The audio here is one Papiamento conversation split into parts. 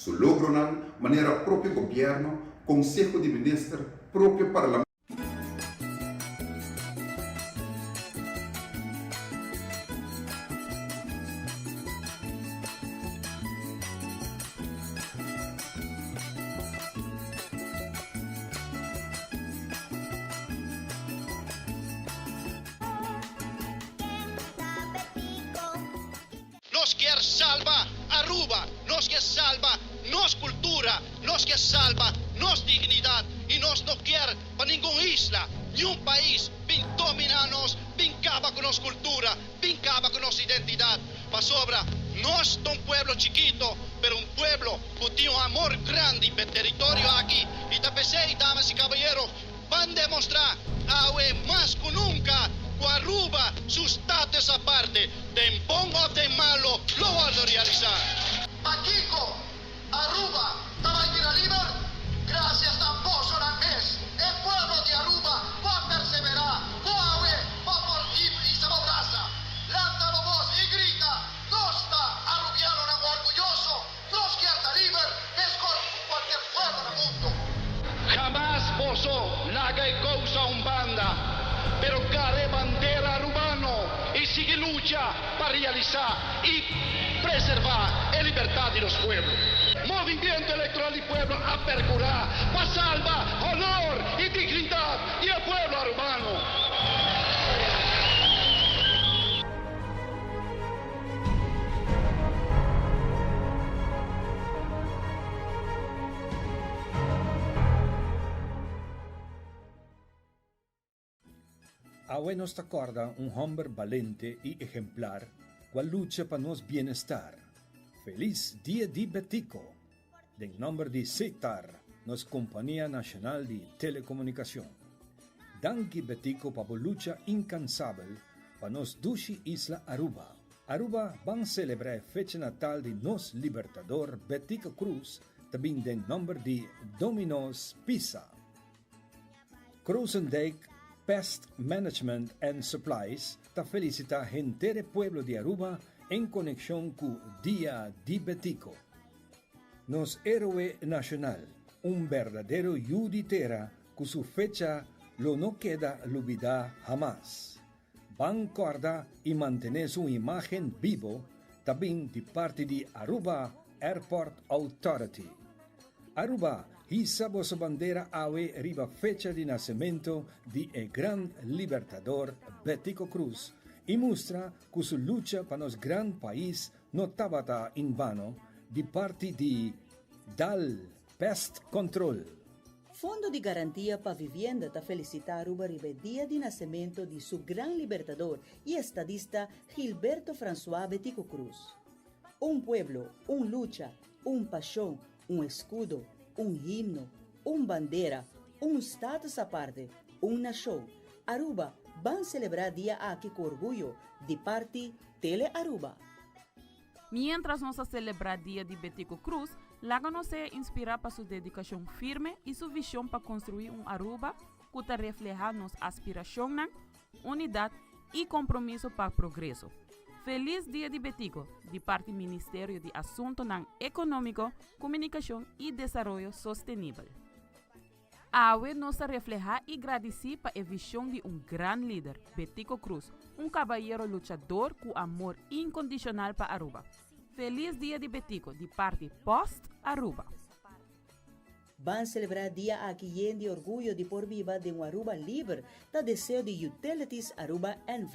Su logronan, manera propio gobierno, Conseho di Minister, propio Parlamento. Nos kier salba Aruba, nos kier salba nos cultura, nos kier salba nos dignidad y nos no kier pa ningun isla, niun pais bin domina nos, bin caba cu nos cultura, bin caba cu nos identidad. Pasobra nos ta un pueblo chikito, pero un pueblo cu tin un amor grandi p'e territorio aki y ta p'esey, damas y caballeros, Ban demostra awe mas cu nunca cu Aruba su status aparte, den bon of den malo, lo wordo realisa. Pakico Aruba ta bay bira liber? Gracias na bosonan mes, e pueblo di Aruba cu a persevera, cu awe bo por hisa bo brasa, lanta bo bos y grita, Nos ta Arubianonan orguyoso! Nos kier ta liber meskor ku kualkier pueblo na mundu. Hamas boso laga e kousa un banda, pero gara e bandera arubano i sigui lucha pa realisá i preservá e libertat di nos pueblo. Movimiento Electoral di Pueblo a perkurá pa salba honor i dignidat di e pueblo arubano. Awe nos ta kòrda un hòmber balente i ehemplar ku a lucha pa nos bienestar. Felis Dia di Betico! Den nòmber di Setar, nos kompania nashonal di telekomunikashon. Danki Betico pa bo lucha inkansabel pa nos dushi isla Aruba. Aruba ban selebrá e fecha natal di nos Libertador Betico Croes ta bin den nòmber di Domino's Pizza. Krozendijk Pest Management and Supplies ta felisitá henter e pueblo di Aruba en konekshon ku Dia di Betico. Nos héroe nashonal, un berdadero yu di tera ku su fecha lo no keda lubidá hamas. Ban kòrda i mantené su imágen bibo ta bin di parti di Aruba Airport Authority. Aruba, hisa boso bandera awe riba fecha di nasementu di e gran libertador Betico Croes i mustra ku su lucha pa nos gran pais no tabata in vano di parti di Dal Pest Control. Fondo di Garantia pa Vivienda ta felicita Aruba riba e dia di nacemento di su gran libertador y estadista Gilberto Francois Betico Croes. Un pueblo, un lucha, un pasion, un escudo, un himno, un bandera, un status aparte, un nacion. Aruba, ban celebra dia aki cu orguyo, di parti Tele Aruba. Mientras nos ta celebra Dia di Betico Croes, laga nos sea inspira pa su dedicacion firme y su vision pa construi un Aruba cu ta refleha nos aspiracionnan, unidad y compromiso pa progreso. Feliz Dia di Betico di parti Ministerio di Asuntonan Economico, Comunicacion y Desaroyo Sostenibel. Awe nos ta reflehá i gradisí pa e vishon di un gran lider, Betico Croes, un kabayero luchador ku amor inkondishonal pa Aruba. Felis Dia di Betico di parti Post Aruba. Ban selebrá dia aki yen di orguyo di por biba den un Aruba liber, ta deseo di Utilities Aruba NV.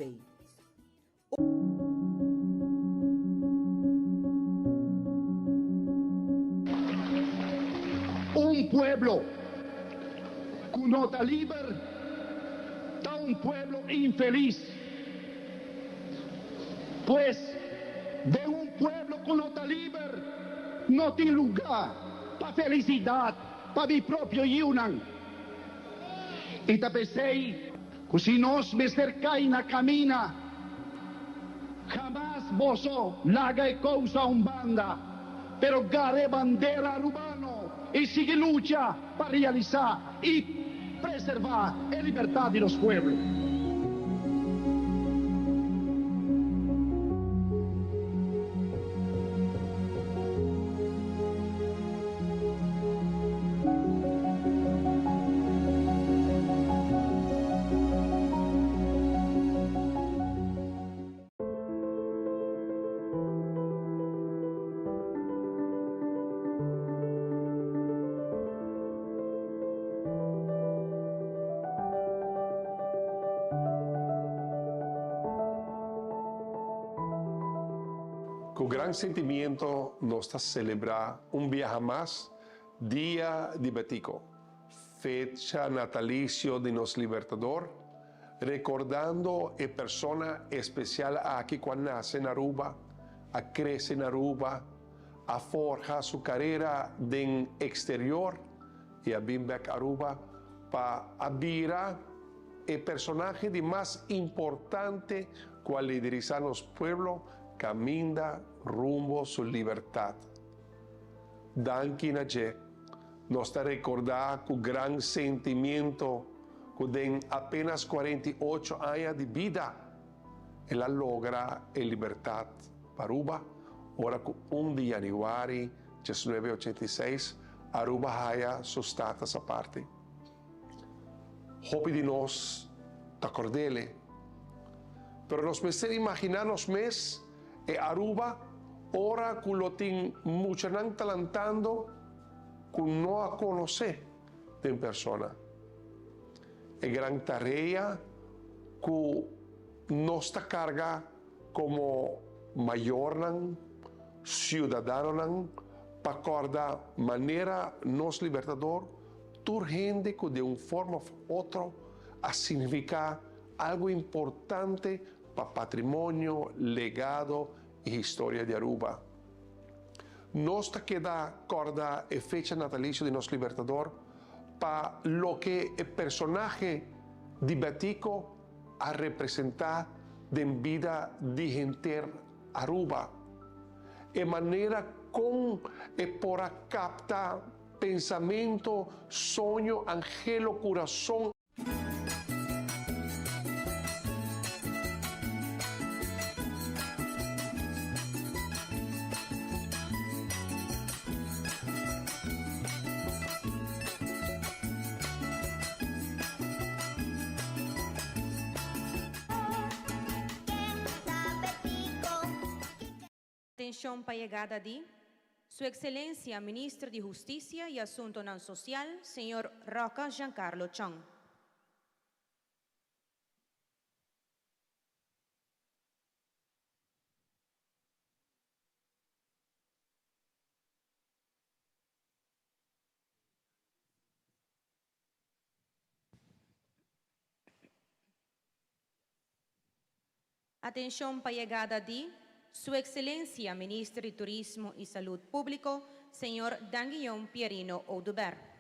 Un pueblo cu no ta liber ta un pueblo infeliz. Pues, den un pueblo cu no ta liber no tin luga pa felicidad pa mi propio yiunan. Y ta p'esey Ku si nos mester kai na kamina, hamas boso laga e kousa un banda, pero gara e bandera arubano i sigui lucha pa realisá i preservá e libertat di nos pueblo. gran sentimiento nos ta celebra un biaha mas Dia di Betico, fecha natalicio di nos Libertador, recordando e persona especial aki cu a nace na Aruba, a crece na Aruba, a forha su carera den exterior y a bin bek Aruba pa a bira e personahe di mas importante cu a liderisa nos pueblo caminda rumbo su libertad. Danki na dje, nos ta recorda cu gran sentimiento cu den apenas 48 aña di bida el a logra e libertad pa Aruba, ora cu 1 di januari 1986 Aruba haya su status aparte. Hopi di nos ta cordele, pero nos mester imagina nos mes e Aruba ora cu lo tin muchanan ta lantando cu no a conoce den persona. E gran tarea cu nos ta carga como mayornan, ciudadanonan, pa corda manera nos Libertador, tur hende cu den un forma of otro a significa algo importante pa patrimonio, legado y historia di Aruba. Nos ta keda corda e fecha natalicio di nos Libertador pa loke e personahe di Betico a representa den bida di henter Aruba. E manera con e por a capta pensamento, soño, anhelo, curason. Atencion pa yegada di Su Excelencia Minister di Husticia y Asuntonan Social, Señor Rocca Giancarlo Chong. Atencion pa yegada di Su Excelencia Minister di Turismo y Salud Publico, Señor Dangui Pierino Oduber.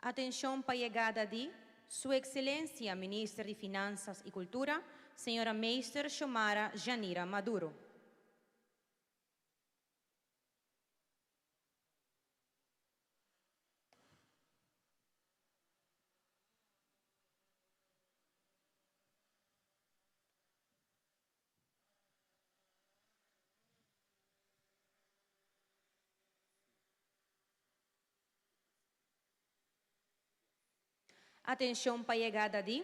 Atencion pa yegada di Su Excelencia Minister di Finanzas y Cultura, Señora Meester Xiomara Janira Maduro. Atencion pa yegada di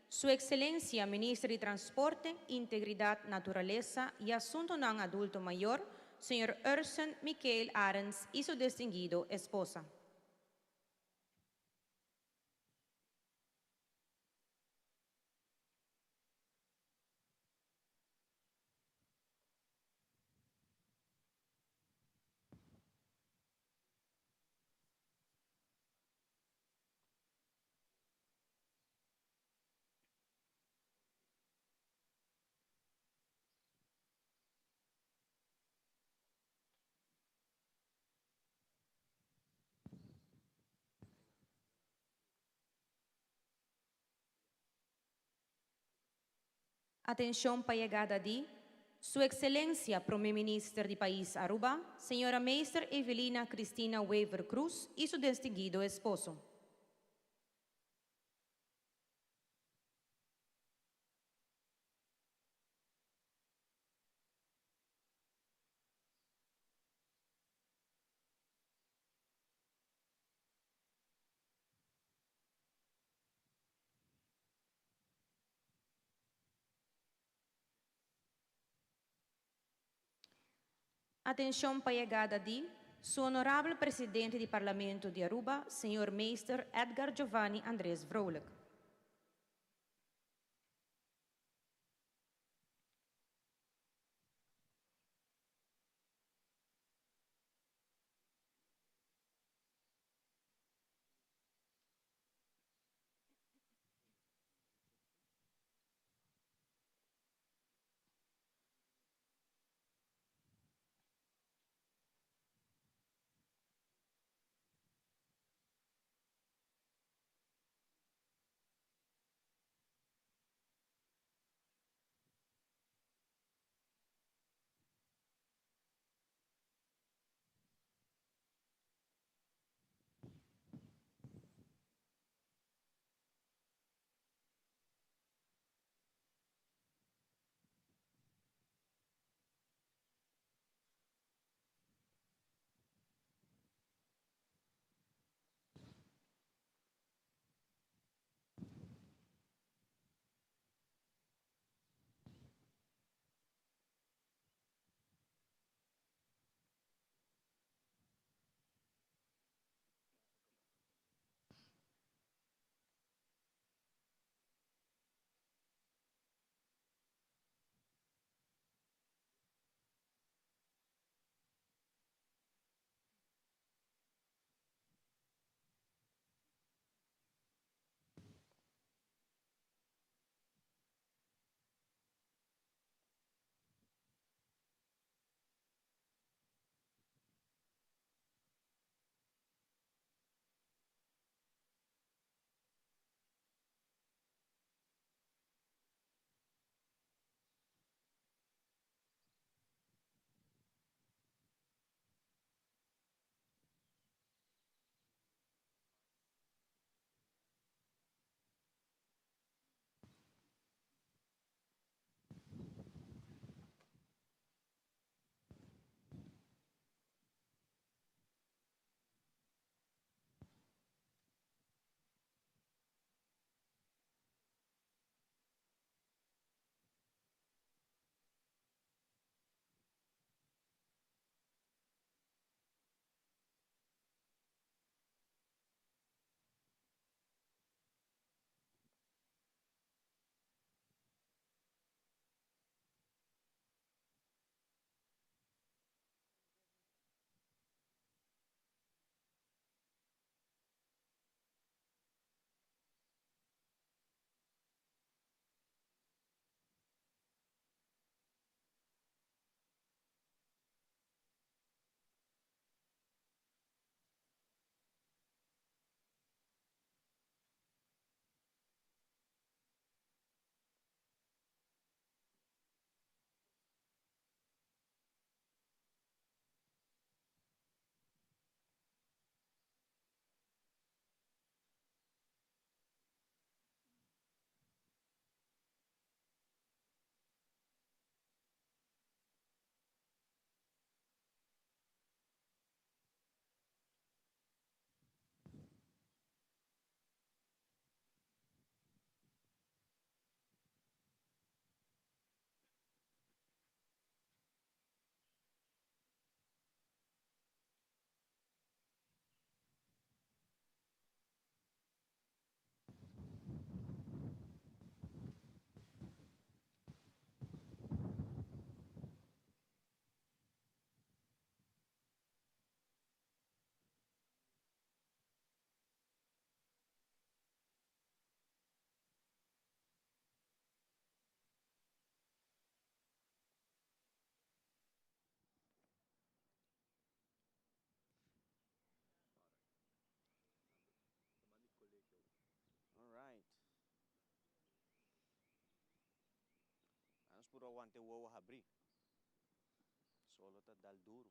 Su Excelencia Minister di Transporte, Integridad, Naturalesa y Asuntonan Adulto Mayor, Señor Urson Michael Arends y su distinguido esposa. Atencion pa yegada di Su Excelencia Prome Minister di Pais Aruba, Señora Meester Evelina Cristina Wever Croes y su distinguido esposo. Atencion pa yegada di Su Honorabel Presidente di Parlamento di Aruba, Señor Meester Edgar Giovanni Andres Vrolijk. Alright. Nos por aguante wowo habri. Solo ta dal duro.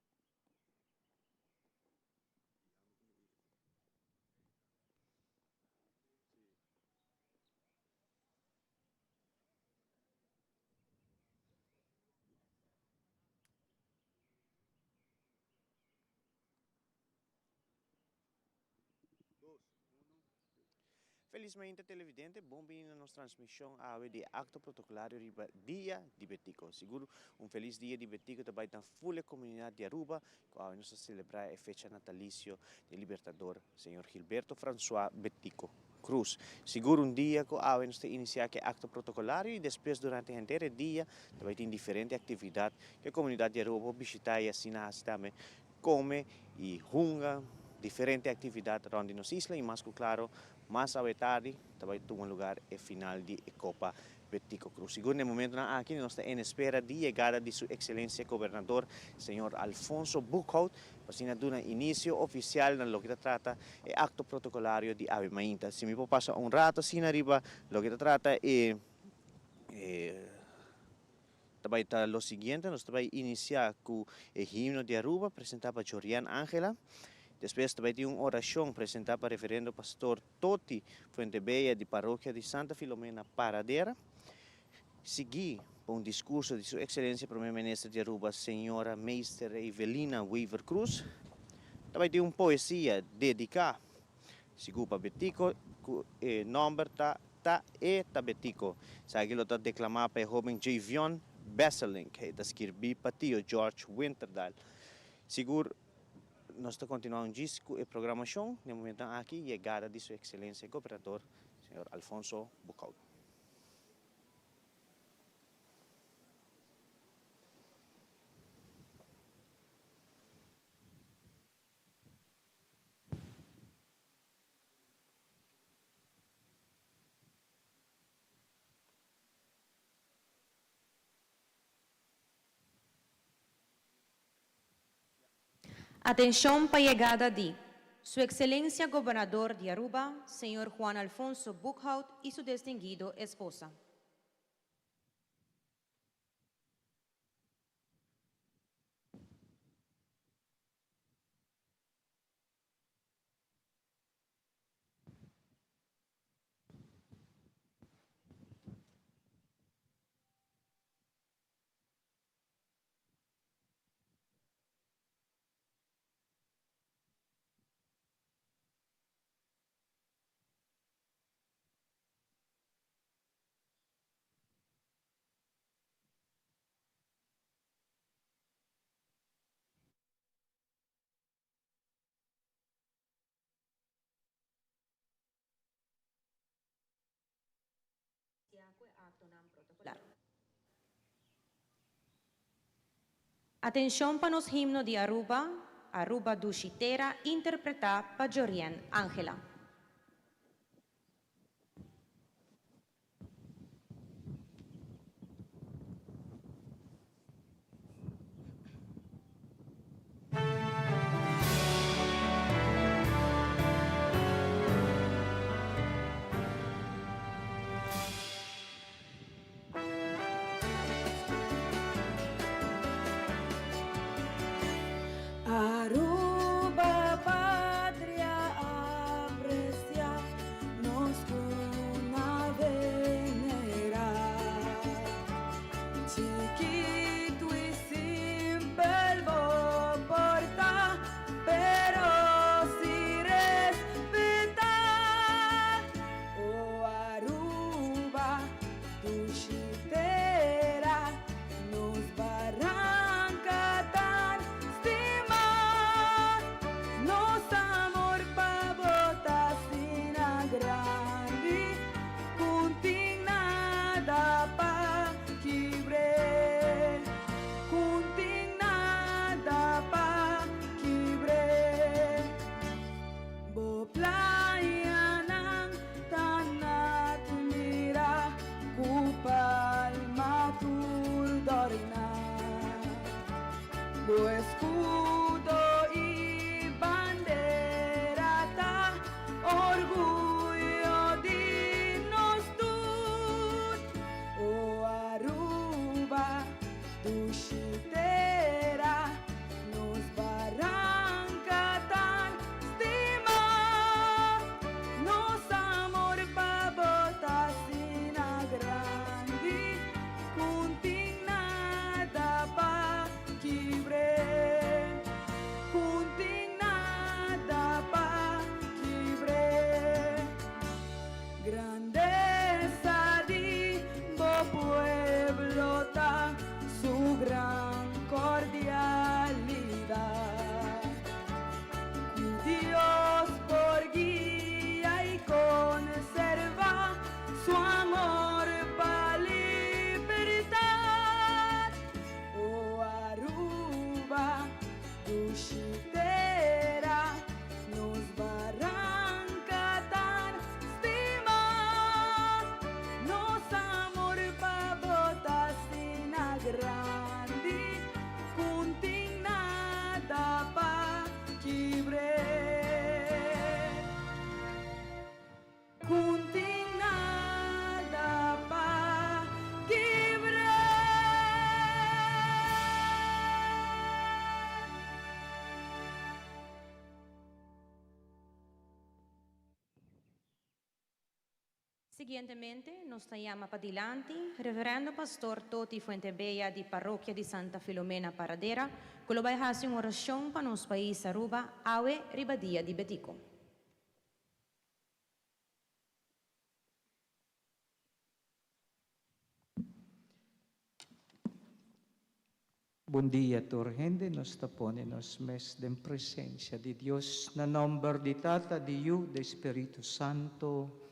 Felis mainta televidente, bon bini na nos transmision awe di e acto protocolario riba Dia di Betico. Sigur un felis Dia di Betico ta bay na ful e comunidad di Aruba cu awe nos ta celebra e fecha natalicio di e libertador Señor Gilberto Francois Betico Croes. Sigur un dia cu awe nos ta inicia cu e acto protocolario y despues durante henter e dia ta bay tin diferente actividad cu e comunidad di Aruba por bishita y asina haci tambe come y hunga diferente actividad rond di nos isla y mas cu claro mas awe tardi ta bay tuma lugar e final di e Copa Betico Croes. Sigur na e momentonan aki nos ta en espera di yegada di su Excelencia Gobernador Señor Alfonso Boekhoudt pa asina duna inicio oficial na loke ta trata e acto protocolario di awe mainta. Si mi por pasa un rato asina riba loke ta trata e Ta bai ta lo siguiente, nos ta bai inicia cu e himno di Aruba presenta pa Jorian Angela. Despues ta bai tin un oracion presenta pa Reverendo Pastor Toti Fuentebella di Parokia di Santa Filomena Paradera. Sigui pa un discurso di Su Excelencia Prome Minister di Aruba Señora Meester Evelina Wever Croes. Ta bai tin un poesia dedica Sigur pa Betico cu e nomber ta Ta e ta Betico. Esaki lo ta declama pa e hoben Jayvion Besselink. E ta skirbi pa tio George Winterdal. Sigur nos ta continua un djis cu e programacion. Na e momentonan aki yegada di su Excelencia Gobernador Señor Alfonso Boekhoudt. Atencion pa yegada di Su Excelencia Gobernador di Aruba, Señor Juan Alfonso Boekhoudt y su distinguido esposa. Atencion pa nos himno di Aruba, Aruba Dushi Tera interpreta pa Jorien Angela. Aruba patria aprecia nos cuna venera. Chiquito y simpel bo porta, pero si respeta. Oh Aruba, dushi tera, nos baranca tan stima. Nos amor pa bo ta asina grandi, cu tin nada pa kibr'é, cu tin nada pa kibr'é. Bo playanan ta na admira cu palma tur dorna. Bo escudo y bandera ta orguyo di nos tur. O Aruba, dushi tera, nos baranca tan stima. Nos amor pa bo ta asina grandi, cu tin nada pa kibr'é. Siguientemente nos ta yama padilanti Reverendo Pastor Toti Fuentebella di Parokia di Santa Filomena Paradera ku lo bai hasi un orashon pa nos pais Aruba awe riba Dia di Betico. Bon dia tur hende, nos ta pone nos mes den presencia di Dios na nomber di Tata, di Yu, di Spiritu Santo.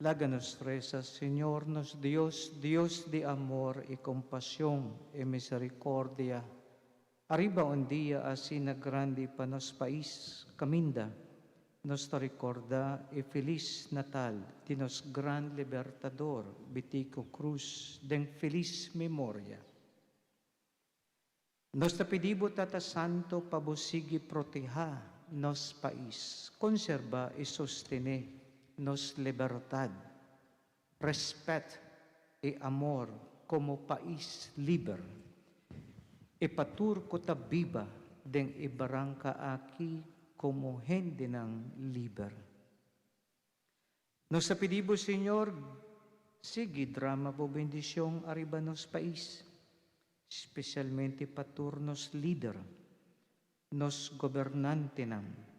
Laga nos resa, Señor nos Dios, Dios di amor y compasion y misericordia, ariba un dia asina grandi pa nos pais, caminda nos ta recorda e feliz Natal di nos gran Libertador Betico Croes den feliz memoria. Nos ta pidi bo Tata Santo pa bo sigui proteha nos pais, conserba y sostene nos libertad, respet y amor como pais liber. Y pa tur cu ta biba den e baranca aki como hendenan liber. Nos ta pidi bo Señor sigui drama bo bendicion ariba nos pais, specialmente pa tur nos lider, nos gobernantenan,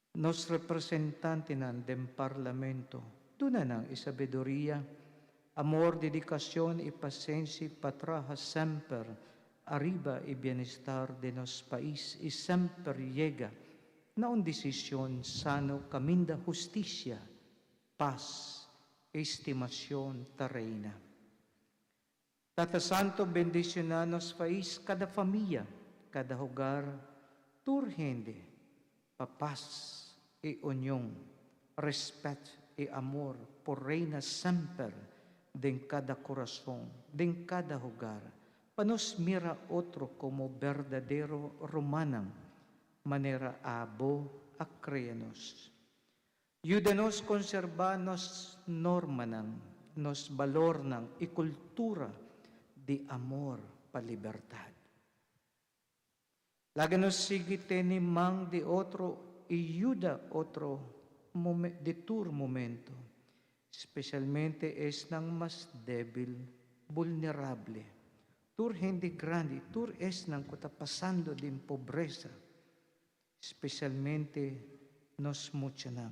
nos representantenan den Parlamento. Duna nan e sabiduria, amor, dedicacion y pasenshi pa traha semper ariba e bienestar di nos pais y semper yega na un decision sano caminda husticia, paz y estimacion ta reina. Tata Santo bendiciona nos pais, cada famia, cada hogar, tur hende, pa paz y union, respet y amor por reina semper den cada corazon, den cada hogar, pa nos mira otro como berdadero rumannan, manera Abo a crea nos. Yuda nos conserba nos normanan, nos balornan y cultura di amor pa libertad. Laga nos sigui tene man di otro y yuda otro di tur momento, specialmente esnan mas debil, vulnerable, tur hende grandi, tur esnan cu ta pasando den pobresa, Specialmente nos muchanan.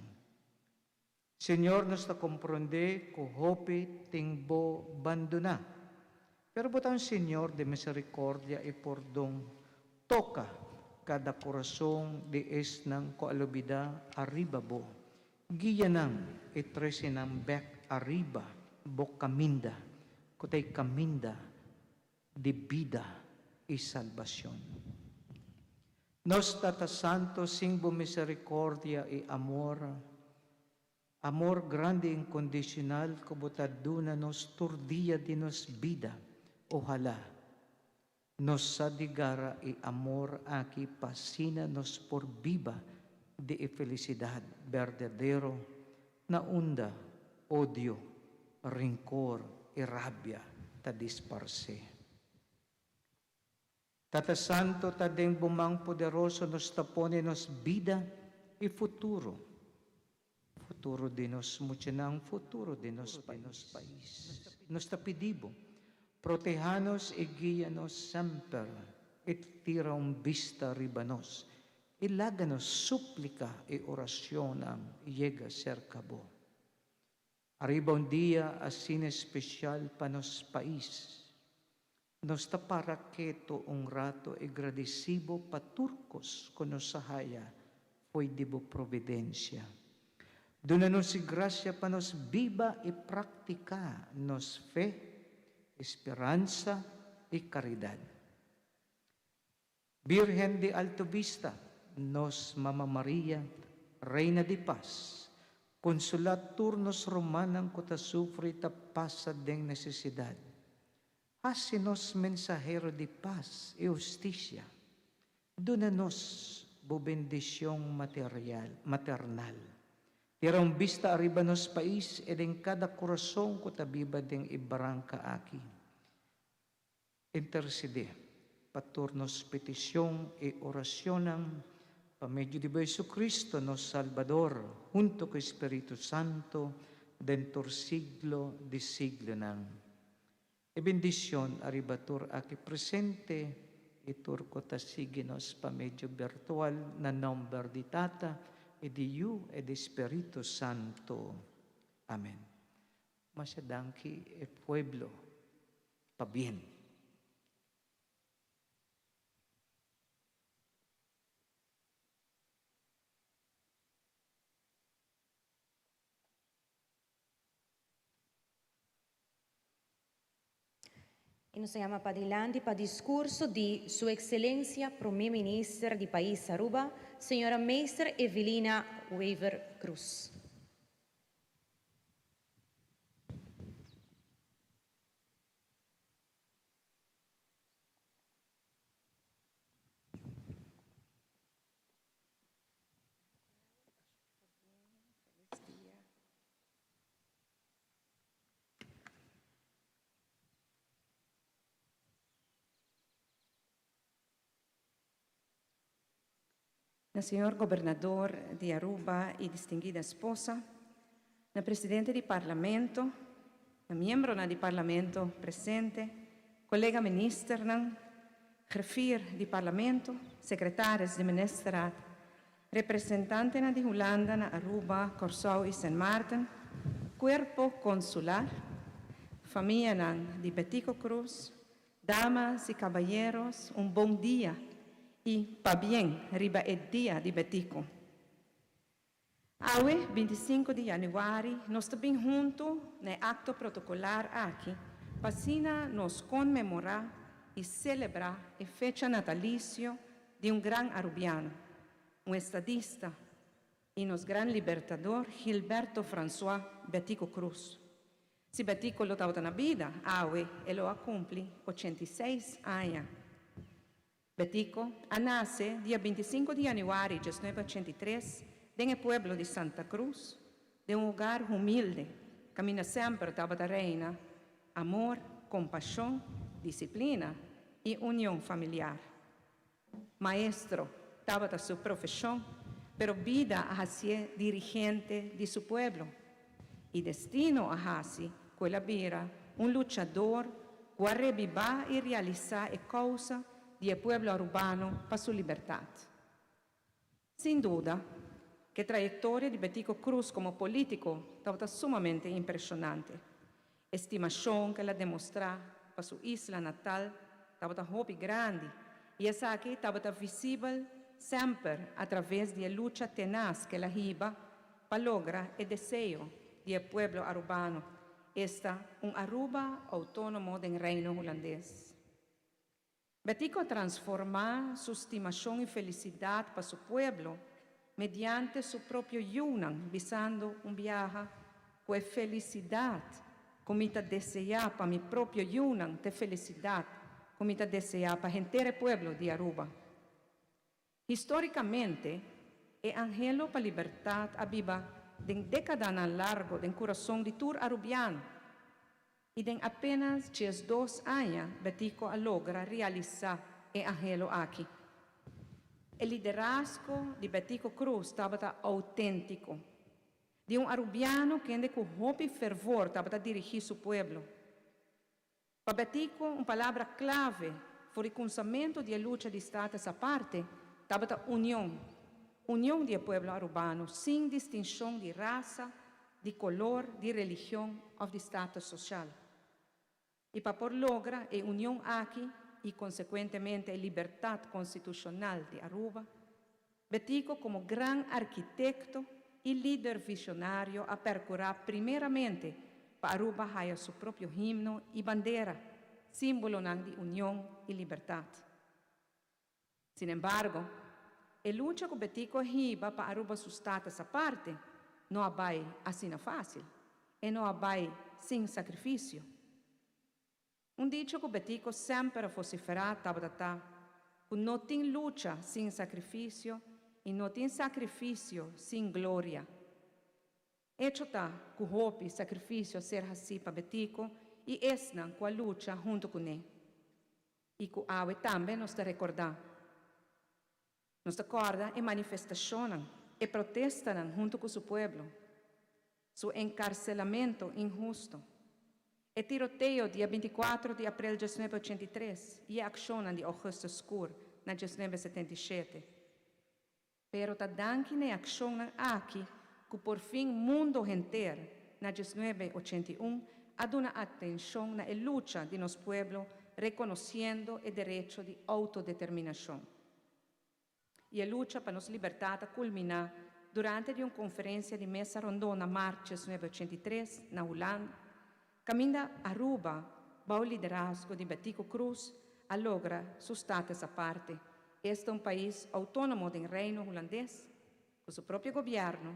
Señor nos ta comprende cu hopi tin bo bandona. Pero bo ta un Señor di misericordia y pordon. Toca cada corazon di esnan cu a lubida ariba bo. Guia nan y trece nan bek ariba bo caminda cu ta e caminda di bida i salbacion. Nos Tata Santo, sin bo misericordia i amor, amor grandi incondicional cu bo ta duna nos tur dia di nos bida, ohala nos sa di gara e amor aki pa asina nos por biba di e felicidad berdadero na unda odio, rencor i rabia ta disparcé. Tata Santo, ta den bo man poderoso nos ta pone nos bida i futuro, futuro di nos muchanan, futuro di nos pais. Nos ta pidi bo, proteha nos i guia nos semper i tira un bista riba nos I laga nos súplika i oracionnan yega serka bo. Ariba un dia asina especial pa nos pais, nos ta para keto un rato i gradici bo pa tur cos cu nos a haya fo'i di bo providencia. Duna nos e gracia pa nos biba i practica nos fe, esperansa i caridad. Birgen di Alto Vista, nos Mama Maria, Reina di Pas, konsolá tur nos rumannan ku ta sufri i ta pasa den nesesidat. Hasi nos mensahero di pas i hustisia. Duna nos bo bendishon material, maternal. Tira un bista ariba nos pais i den kada kurason ku ta biba den e baranka aki. Intercedé pa tur nos peticion y oracionnan. Pa medio di Jesucristo nos Salbador, hunto cu Spirito Santo, den tur siglo di siglonan. E bendicion ariba tur aki presente y tur cu ta sigui nos pa medio virtual na nomber di Tata y di Yu y di Spirito Santo. Amen. Masha danki e pueblo. Pabien. Y nos ta yama padilanti pa discurso di Su Excelencia Prome Minister di Pais Aruba, Señora Meester Evelina Wever Croes. Na señor Gobernador di Aruba y distinguida esposa, na Presidente di Parlamento, na miembronan di Parlamento presente, colega Ministernan, Griffier di Parlamento, Secretaris di Ministerraad, Representantenan di Hulanda na Aruba, Corsou y Sint Maarten, Cuerpo Consular, famianan di Betico Croes, damas y caballeros, un bon dia y pabien riba e Dia di Betico. Awe, 25 di januari, nos ta bin hunto na e acto protocolar aki pa asina nos conmemora y celebra e fecha natalicio di un gran Arubiano, un estadista y nos gran libertador Gilberto Francois Betico Croes. Si Betico lo tabata na bida, awe e lo a cumpli 86 aña. Betico a nace dia 25 di januari 1983 den e pueblo di Santa Cruz, den un hogar humilde, caminda semper tabata reina amor, compasion, disciplina y union familiar. Maestro tabata su profesion, pero bida a haci'e dirigente di su pueblo. Y destino a haci cu el a bira un luchador cu a rebiba y realisa e causa di e pueblo Arubano pa su libertad. Sin duda, cu e trayectoria di Betico Croes como politico tabata sumamente impresionante. E stimacion cu el a demostra pa su isla natal tabata hopi grandi y esaki tabata visibel semper a traves di e lucha tenaz cu el a hiba pa logra e deseo di e pueblo Arubano, esta un Aruba autonomo den Reino Hulandes. Betico a transforma su stimacion y felicidad pa su pueblo mediante su propio yiunan, bisando un biaha cu e felicidad cu mi ta desea pa mi propio yiunan t'e felicidad cu mi ta desea pa henter e pueblo di Aruba. Historicamente, e anhelo pa libertad a biba den decadanan largo den curason di tur Arubiano. Y den apenas 12 aña Betico a logra realisa e anhelo aki. E liderazgo di Betico Croes tabata autentico. Di un Arubiano kende cu hopi fervor tabata dirigi su pueblo. Pa Betico un palabra clave for di cunsamento di e lucha di Status Aparte tabata union. Union di e pueblo Arubano sin distincion di rasa, di color, di religion of di status social. Y pa por logra e union aki y consecuentemente e libertad constitucional di Aruba, Betico como gran arkitecto y lider visionario a percura primeramente pa Aruba haya su propio himno y bandera, simbolonan di union y libertad. Sin embargo, e lucha cu Betico a hiba pa Aruba su status aparte no a bay asina facil, e no a bay sin sacrificio. Un dicho cu Betico semper a vocifera tabata ta cu no tin lucha sin sacrificio y no tin sacrificio sin gloria. Hecho ta cu hopi sacrificio a ser haci pa Betico y esnan cu a lucha hunto cu ne y cu awe tambe nos ta recorda. Nos ta kòrda e manifestashonnan, e protestanan huntu ku su pueblo, su enkarselamentu inhustu, e tiroteo dia 24 di aprel 1983 i e akshonnan di ougùstùs skur na 1977. Pero ta danki na e akshonnan aki ku porfin mundo henter na 1981 a duna atenshon na e lucha di nos pueblo, rekonosiendo e derecho di outodeterminashon. I e lucha pa nos libertat a kulminá durante di un konferensia di mesa rondó na mart 1983 na Hulanda, kaminda Aruba, bou liderazgo di Betico Croes, a logra su status aparte, esta un pais outónomo den Reino Hulandes, ku su propio gobièrnu,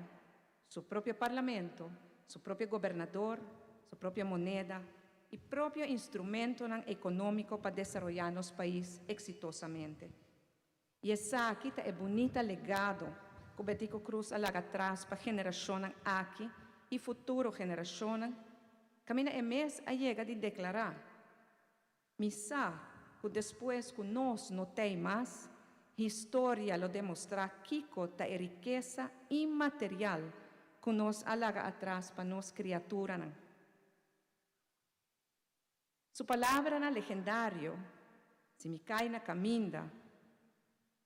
su propio parlamento, su propio gobernador, su propio moneda i propio instrumentonan ekonómiko pa desaroyá nos pais eksitosamente. I esaki ta e bunita legado ku Betico Croes a laga atras pa generashonnan aki i futuro generashonnan, kaminda e mes a yega di deklará: Mi sa ku despues ku nos no t'ei mas, historia lo demostrá kiko ta e rikesa inmaterial ku nos a laga atras pa nos kriaturanan. Su palabranan legendario, Si mi kai na kaminda,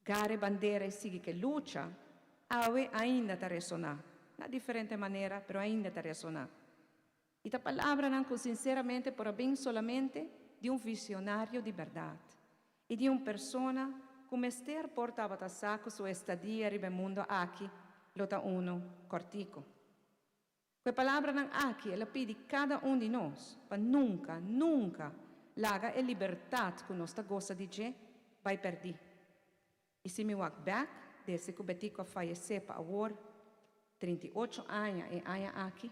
gara e bandera i sigui ku e lucha, awe ainda ta resoná, na diferente manera, pero ainda ta resoná. I ta palabranan ku sinseramente por a bin solamente di un visionario di bèrdat i di un persona ku mester por tabata sa ku su estadia riba e mundu aki lo ta unu kòrtiku. Ku e palabranan aki el a pidi kada un di nos pa nunka, nunka laga e libertat ku nos ta gosa di dje bai pèrdí. I si mi wak bèk, desde ku Betico a fayesé pa awor, 38 aña e aña aki,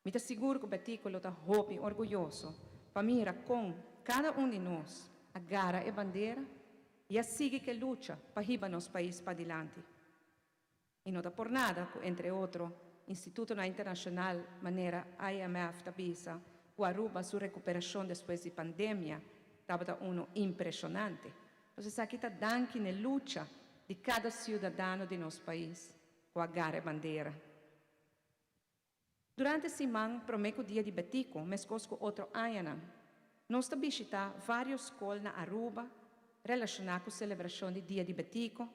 mi ta sigur ku Betico lo ta hopi orguyoso pa mira kon kada un di nos a gara e bandera i a sigui ku e lucha pa hiba nos pais padilanti. I no ta por nada ku, entre otro, institutonan internashonal manera IMF ta bisa ku Aruba su rekuperashon despues di pandemia tabata unu impreshonante. Pues esaki ta danki n'e lucha di kada siudadano di nos pais ku a gara e bandera. Durante siman promé ku Dia di Betico, meskos ku otro añanan, nos ta bishitá vários skol na Aruba relashoná ku selebrashon di Dia di Betico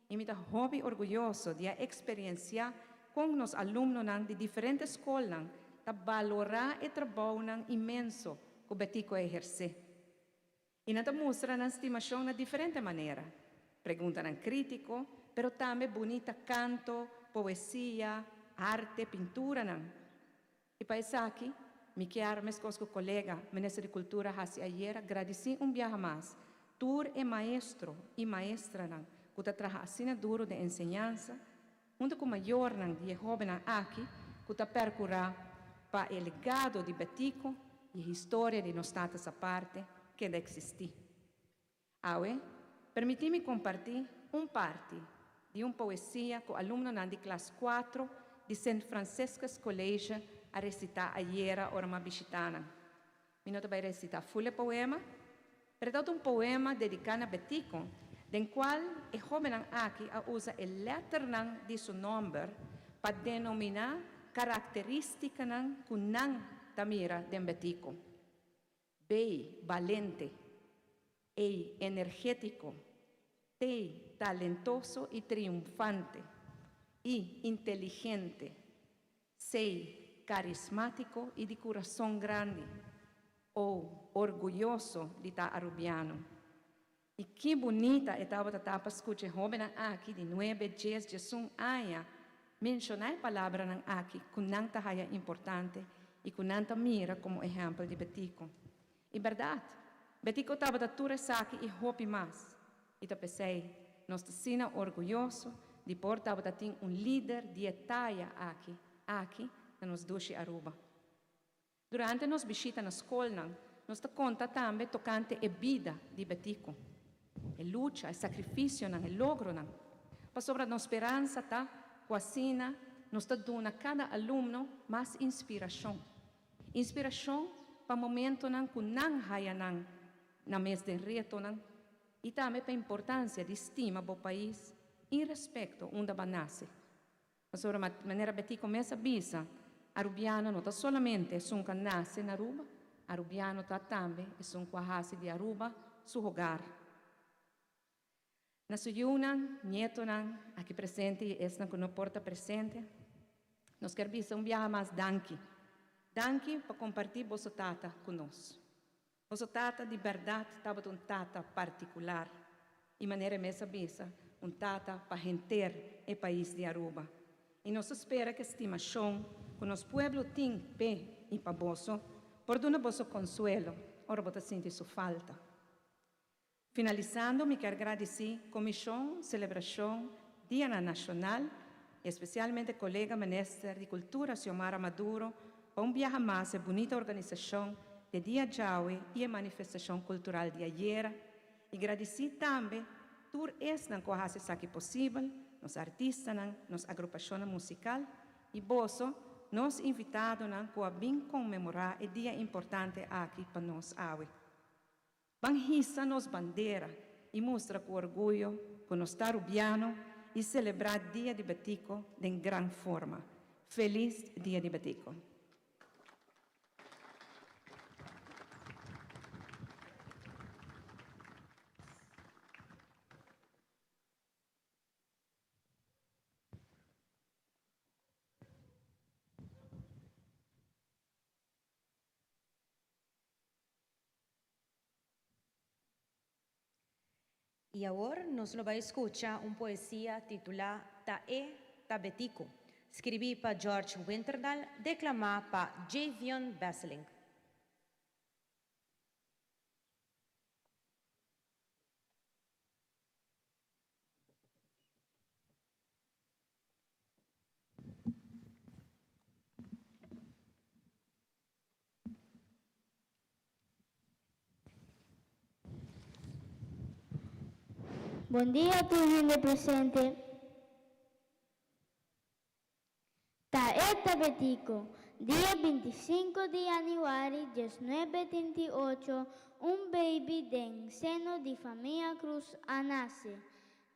i mi ta hopi orguyoso di a eksperiensiá kon nos alumnonan di diferente skolnan ta balorá e trabounan inmenso ku Betico a ehersé. I nan ta mustra nan stimashon na diferente manera, preguntanan krítiko, pero tambe bunita kanto, poesia, arte, pinturanan. I pa esaki, mi kier, meskos ku kolega Minister di Kultura hasi ayera, gradisí un biaha mas tur e maestro i maestranan ku ta traha asina duru den enseñansa, huntu ku mayornan di e hóbennan aki ku ta pèrkurá pa e legado di Betico i e historia di nos tatas aparte keda eksistí. Awe, permití mi kompartí un parti di un poesia ku alumnonan di klas kuatro di Sint Franciscus College a resitá ayera ora mi a bishitá nan. Mi no ta bai resitá ful e poema, pero e tabata un poema dediká na Betico, den kual e hóbennan aki a usa e lèternan di su nòmber pa denominá karakterístikanan ku nan ta mira den Betico. B, balente. E, energétiko. T, talentoso i triunfante. I, inteligente. C, carismatico y di curason grandi. O, orguyoso di ta Arubiano. Y ki bunita e tabata ta pa scucha e hobennan aki di nuebe, djes, djesun aña menciona e palabranan aki cu nan ta haya importante y cu nan ta mira como ehempel di Betico. Y berdad, Betico tabata tur esaki y hopi mas. I ta p'esei nos ta asina orguyoso di por tabata tin un lider di e taya aki, aki na nos dushi Aruba. Durante nos bishita na skolnan, nos ta konta tambe tokante e bida di Betico, e lucha, e sakrifisionan, e logronan. Pasobra nos speransa ta ku asina nos ta duna kada alumno mas inspirashon. Inspirashon pa momentonan ku nan haya nan na mes den retonan. I tambe pa importansia di stima bo pais. Irespekto unda bo a nase. Pasobra manera Betico mes a bisa, Arubiano no ta solamente esun ku a nase na Aruba, Arubiano ta tambe esun ku a hasi di Aruba su hogar. Na su yunan, nietonan, aki presente i esnan ku no por ta presente, nos kier bisa un biaha mas danki. Danki pa kompartí boso tata ku nos. Boso tata di bèrdat tabata un tata partikular i manera e mes a bisa, un tata pa henter e pais di Aruba. I nos ta spera ku e stimashon ku nos pueblo tin p'e i pa boso por duna boso konsuelo ora bo ta sinti su falta. Finalisando mi kier gradisí Komishon Selebrashon Dianan Nashonal i espesialmente kolega Minister di Kultura Xiomara Maduro pa un biaha mas e bunita organisashon di e dia djawe i e manifestashon kultural di ayera i gradisí tambe tur esnan ku a hasi esaki posibel, nos artistanan, nos agrupashonnan musikal i boso, nos invitadonan ku a bin konmemorá e dia importante aki pa nos awe. Ban hisa nos bandera y mustra cu orguyo cu nos ta Rubiano y celebra Dia di Betico den gran forma. Feliz Dia di Betico! I awor nos lo bai skucha un poesia titulá Ta e ta Betico, skribí pa George Winterdal, deklamá pa Javion Besselink. Bon dia tur hende presente. Ta e ta Betico. Dia 25 di januari 1938 un baby den seno di famia Cruz a nace.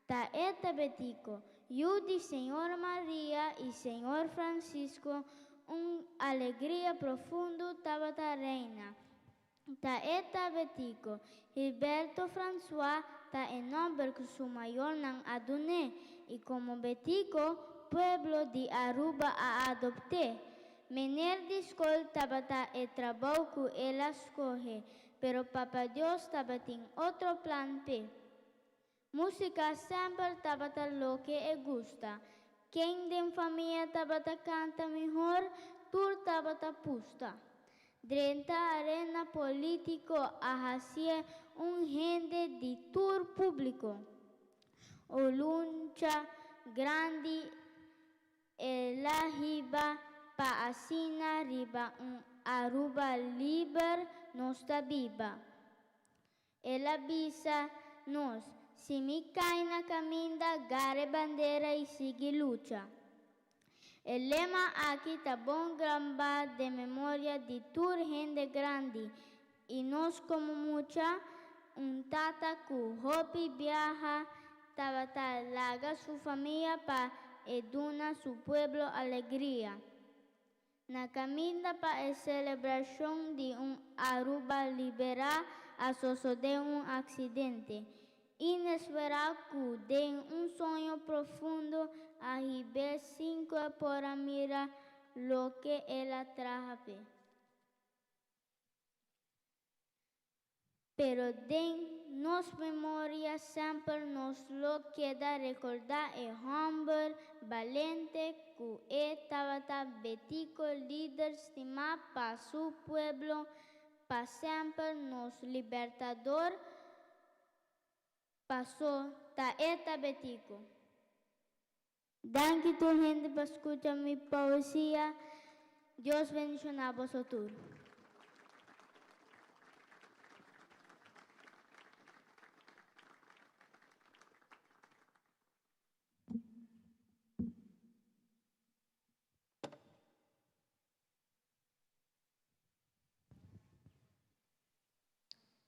Ta e ta Betico, yu di Señora Maria y Señor Francisco, un alegria profundo tabata reina. Ta e ta Betico. Gilberto Francois ta e nomber cu su mayornan a dun'é y como Betico, pueblo di Aruba a adopt'é. Meneer di scol tabata e trabou cu el a scoge, pero Papa Dios tabatin otro plan p'e. Músika semper tabata loke e gusta. Ken den famia tabata kanta mihor, tur tabata pusta. Drenta arena polítiko a hasié un hende di tur públiko. O luncha grandi El a hiba pa asina riba un Aruba liber nos ta biba. El a bisa nos, si mi cay na caminda, gara e bandera y sigui lucha. E lema aki ta bon gramba den memoria di tur hende grandi y nos como mucha, un tata cu hopi biaha tabata laga su famia pa e duna su pueblo alegria. Na caminda pa e celebracion di un Aruba libera a sosode un accidente inespera cu den un soño profundo a hib'é sin cu e por a mira loke el a traha p'e. Pero den nos memoria semper nos lo keda rekordá e hòmber balente ku e tabata Betico lider stimá pa su pueblo pa semper nos libertador paso ta e ta Betico. Danki tur hende pa skucha mi poesia. Dios bendishoná boso tur.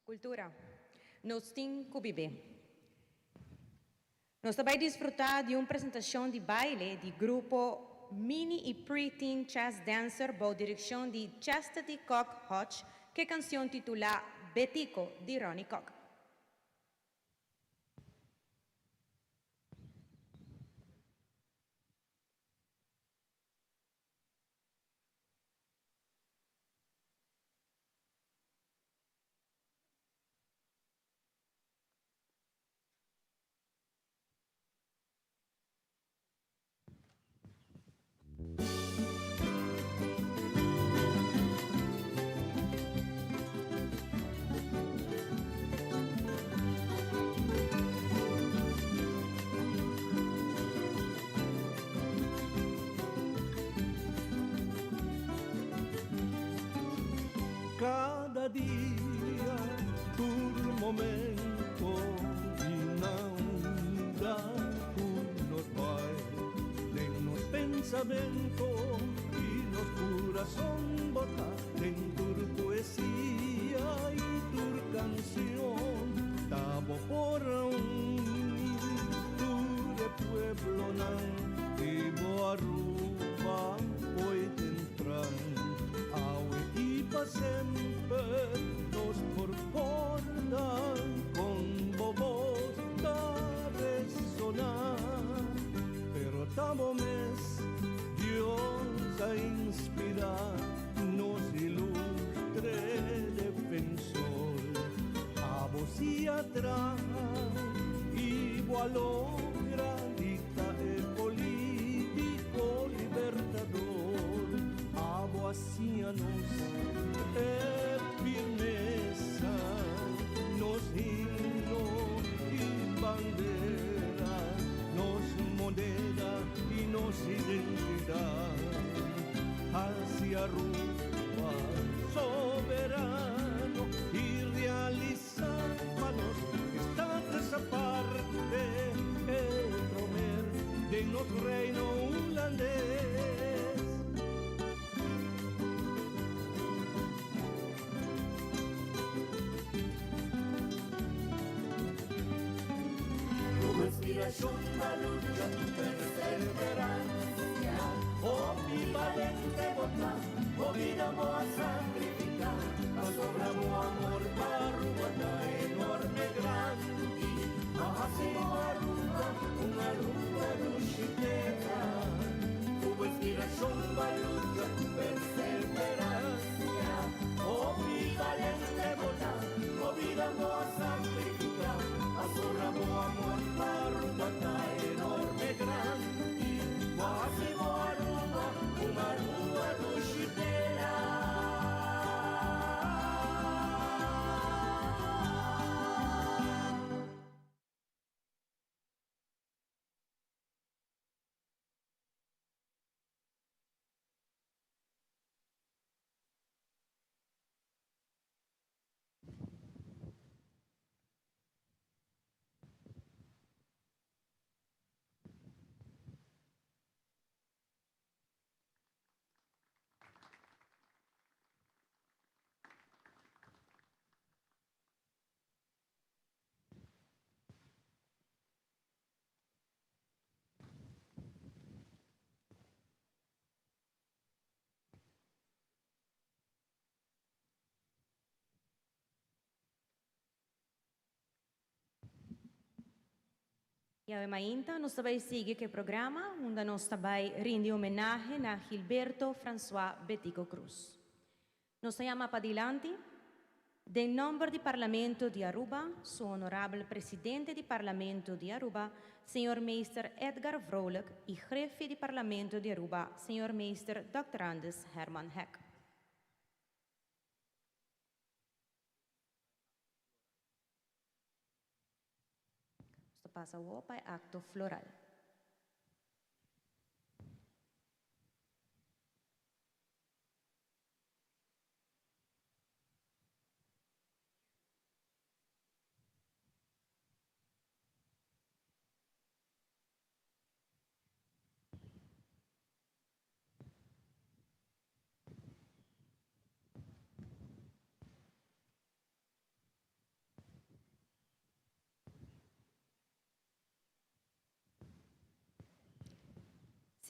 Cultura. Nos tin cu bib'é. Nos ta bay disfruta di un presentacion di baile di grupo Mini y Pre-Teen Chess Dancer bou direccion di Chastity Kock Hodge cu e cancion titula Betico di Ronnie Kock. Cada dia, tur momento y na unda cu nos bay, den nos pensamento y nos curason bo ta, den tur poesia y tur cancion, ta bo por a uni tur e pueblonan di bo Aruba fo'i tempran. Awe y pa semper nos por corda con bo voz ta resona. Pero ta bo mes Dios a inspira nos ilustre defensor. Abo si a traha y bo a logra di ta e politico libertador. Abo a siña nos e firmeza, nos himno y bandera, nos moneda y nos identidad. Haci Aruba soberano y realisa pa nos Status Aparte, e promer den nos Reino Hulandes. Ku inspirashon pa lucha ku perseveransia. Hopi balente bo ta, bo bida bo a sakrifiká, pasobra bo amor pa Aruba ta enorme grandi. A hasi bo Aruba un Aruba dushi tera. Ku bo inspirashon pa lucha ku perseveransia. Hopi balente bo ta, bo bida bo a sakrifiká, pasobra bo amor pa Aruba ta enorme grandi. Bo a hasi bo Aruba un Aruba dushi tera. Y awe mainta nos ta bay sigui cu e programa unda nos ta bay rindi homenahe na Gilberto Francois Betico Croes. Nos ta yama padilanti, den nomber di Parlamento di Aruba, su Honorabel Presidente di Parlamento di Aruba, Señor Meester Edgar Vrolijk y Griffier di Parlamento di Aruba, Señor Meester Dòkter Andis Herman Hek. Nos ta pasa awor pa e acto floral.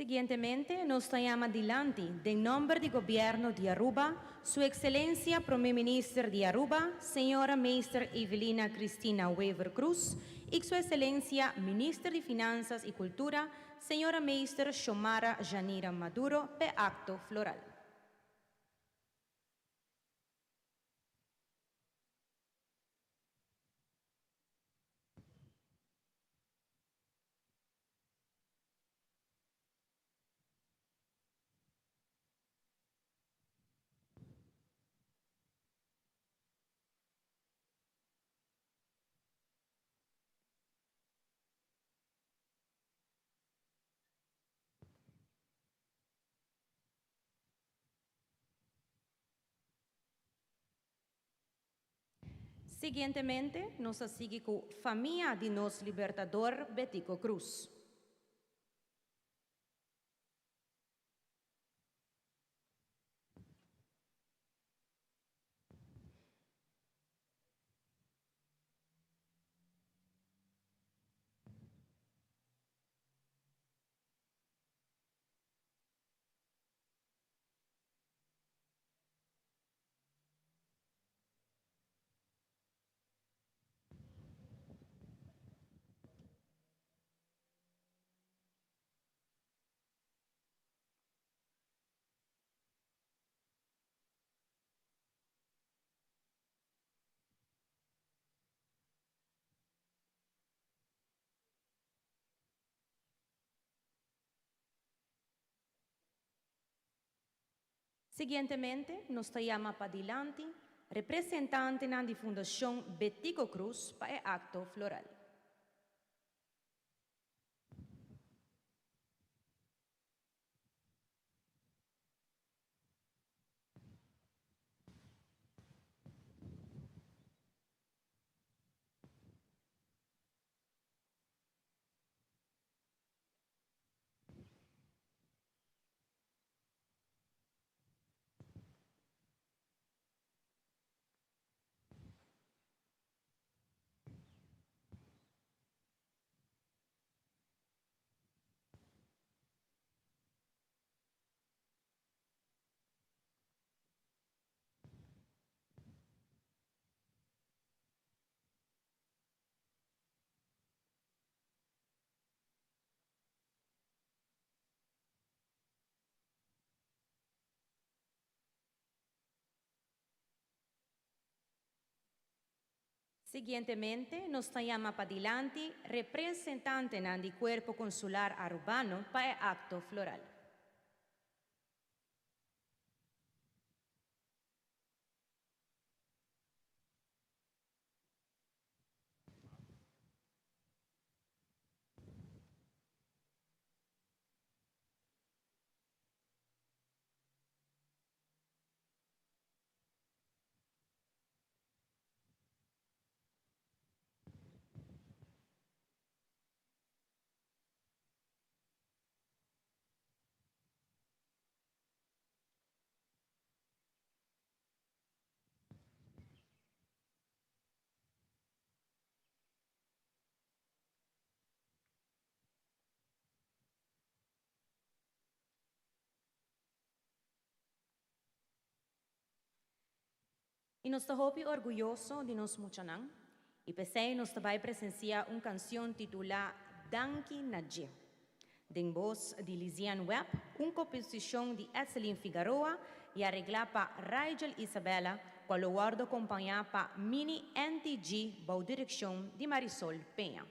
Siguientemente nos ta yama dilanti, den nomber di Gobierno di Aruba, Su Excelencia Prome Minister di Aruba, Señora Meester Evelina Cristina Wever Croes y Su Excelencia Minister di Finanzas y Cultura, Señora Meester Xiomara Janira Maduro p'e acto floral. Siguientemente nos a sigui cu famia di nos Libertador Betico Croes. Siguientemente nos ta yama padilanti representantenan di Fundacion Betico Croes pa e acto floral. Siguientemente nos ta yama padilanti representantenan di Cuerpo Consular Arubano pa e acto floral. Y nos ta hopi orguyoso di nos muchanan y p'esey nos ta bay presencia un cancion titula Danki na Dje. Den bos di Liziane Webb, un composicion di Etselin Figaroa y aregla pa Rigel Isabella cual lo wordo acompaña pa Mini NTG bou direccion di Marisol Peña.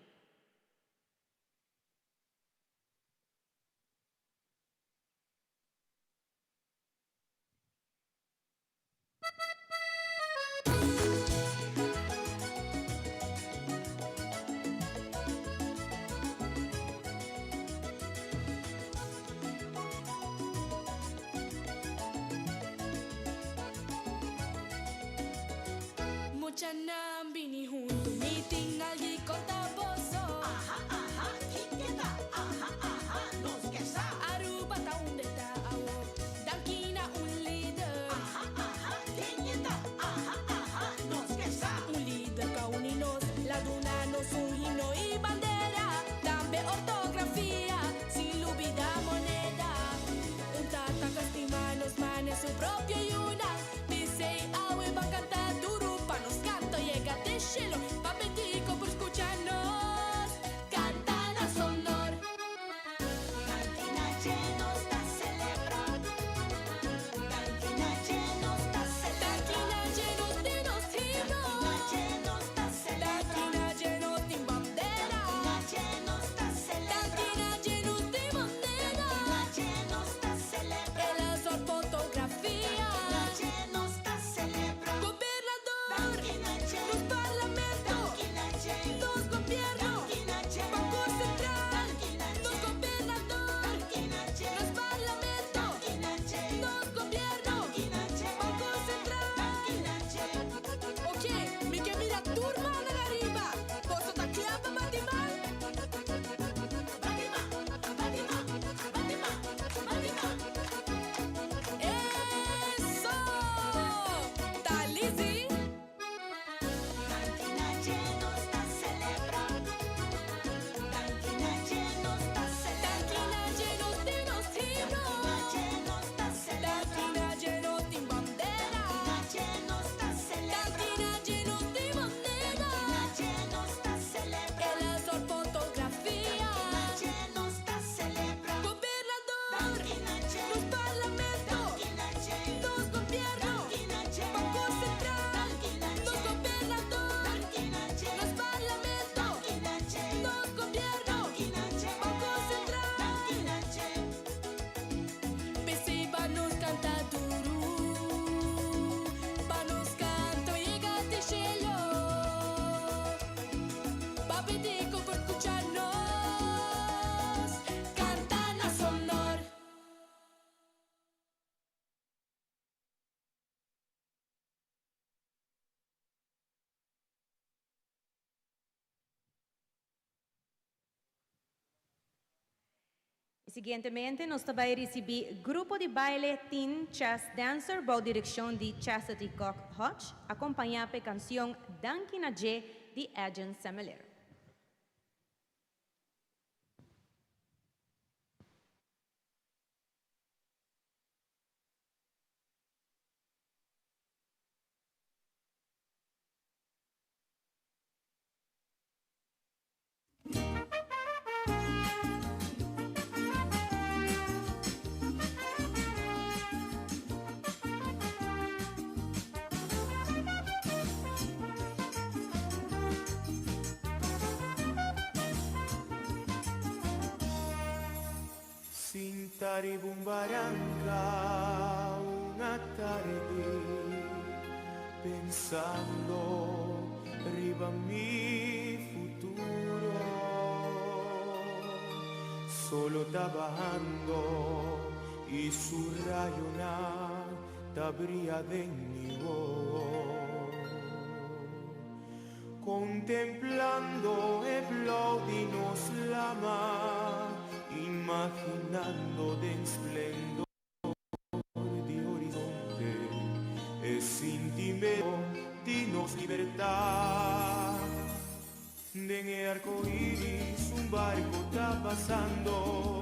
Muchanan bini hunto, mi tin algo conta boso. Aha, aha, kico ta? Aha, aha, nos ke sa. Aruba ta unda ta awor, danki na un lider. Aha, aha, ken ta? Aha, aha, nos ke sa. Un lider cu a uni nos, el a duna nos un himno y bandera, tambe ortografia, sin lubida moneda. Siguientemente nos ta bay ricibi grupo di baile Teen Chess Dancer bou direccion di Chastity Kock Hodge, acompaña p'e cancion Danki na Dje di Edjean Semeleer. Sinta riba un baranca un atardi Pensando riba mi futuro Solo ta bahando y su rayonan ta bria den mi wowo Contemplando e blauw di nos lama Imaginando den splendor di horizonte e sintimento di nos libertad. Den e arco iris un barco ta pasando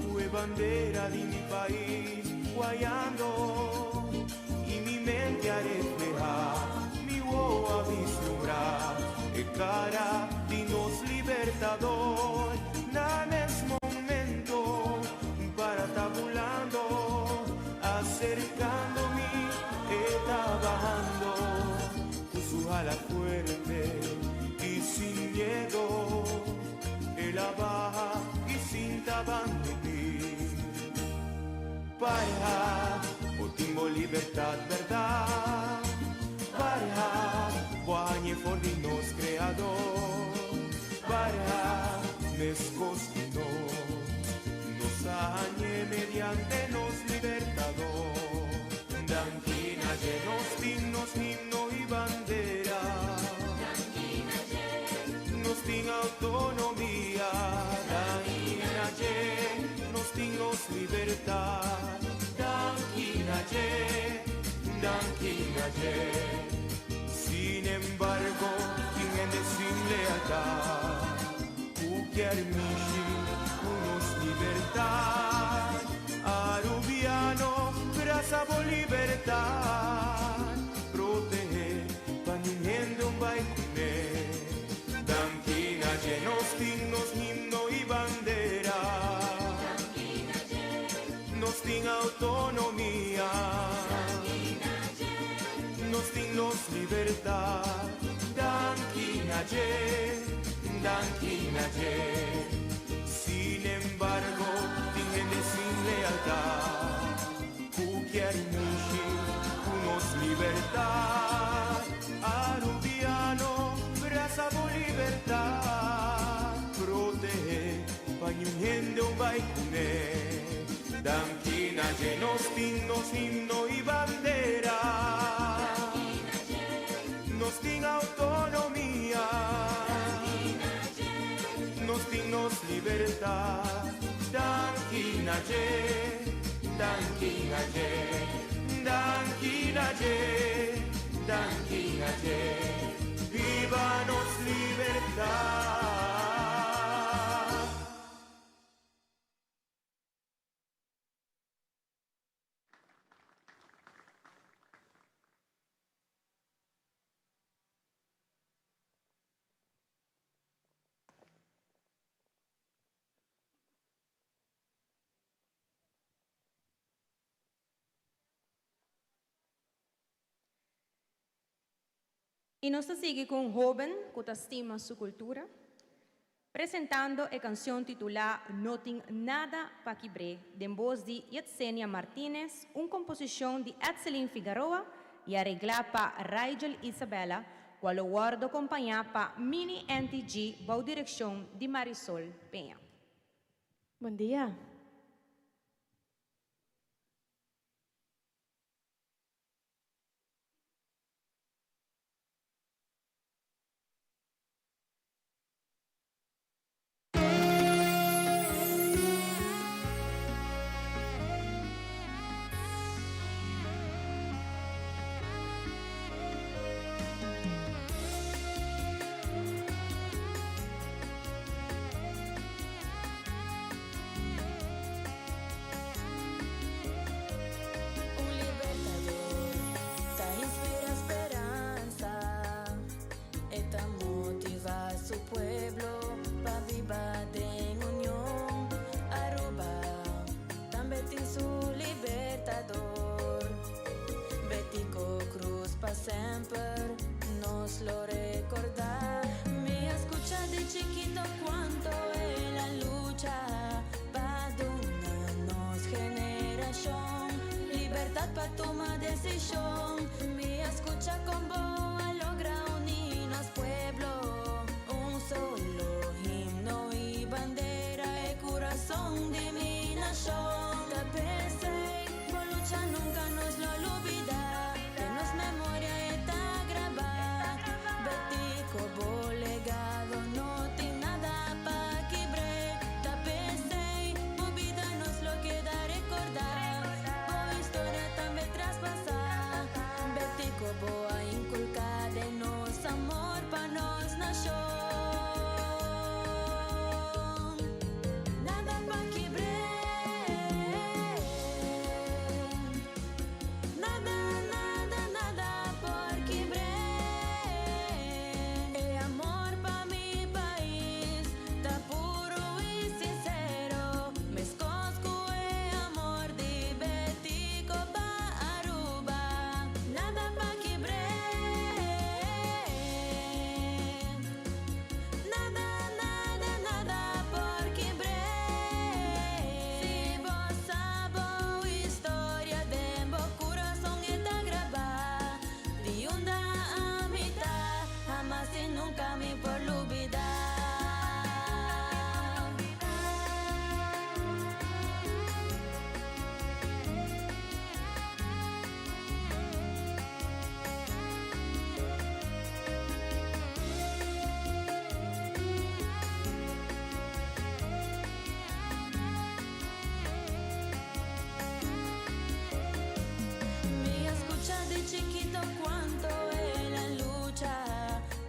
cu e bandera di mi pais guayando y mi mente a refleha, mi wowo a vislumbra e cara di nos libertador. Na mes momento un para ta bulando, acercando mi e ta bahando cu su hala fuerte y sin miedo el a baha y sinta banda di mi. Para, bo tin bo libertad berdad. Para, bo a hañ'e for di nos Creador. Para, mescos cu nos, nos a hañ'e mediante nos Libertador. Danki na dje nos tin nos himno y bandera. Nos tin autonomia. Danki na dje nos tin nos libertad. Danki na dje, danki na dje. Sin embargo, tin hende sin lealtad cu kier mishi cu nos libertad. Arubiano, brasa bo libertad, proteh'é pa niun hende un bai cun'é. Danki na dje nos tin nos himno y bandera. Nos tin autonomia. Nos tin nos libertad. Danki na dje, danki na dje. Sin embargo, tin hende sin lealtad cu kier mishi cu nos libertad. Arubiano, brasa bo libertad. Proteh'é pa niun hende un bai cun'é. Danki na dje nos tin nos himno y bandera. Nos tin autonomia. Nos tin nos libertad. Danki na dje, danki na dje, danki na dje, danki na dje. Biba nos libertad. Y nos ta sigui cu un hoben cu ta stima su cultura, presentando e cancion titula No tin nada pa kibr'é den voz di Yetsenia Martinez, un composicion di Edseline Figaroa y aregla pa Rigel Isabella, cual lo wordo compaña pa Mini NTG bou direccion di Marisol Peña. Bon dia. semper nos lo recorda. Mi a scucha di chikito cuanto el a lucha pa duna nos generacion libertad pa tuma decision. Mi a scucha con bo a logra uni nos pueblo, un solo himno y bandera, e curason di mi nacion. Ta p'esey bo lucha nunca nos lo lubida, den nos memoria e ta graba. Betico bo legado no tin nada pa kibr'é, ta p'esey bo bida nos lo keda recorda, bo historia tambe traspasa. Betico bo a inculca den nos amor pa nos nacion. Nada pa kibr'é. Nada, nada, nada por kibr'é. E amor pa mi pais ta puro y sincero, mescos cu e amor di Betico pa Aruba. Nada pa kibr'é. Nada, nada, nada por kibr'é. Si bo sa bo historia den bo curason e ta graba. Di unda ami ta, hamas y nunca mi por lubida. Mi a scucha di chikito cuanto el a lucha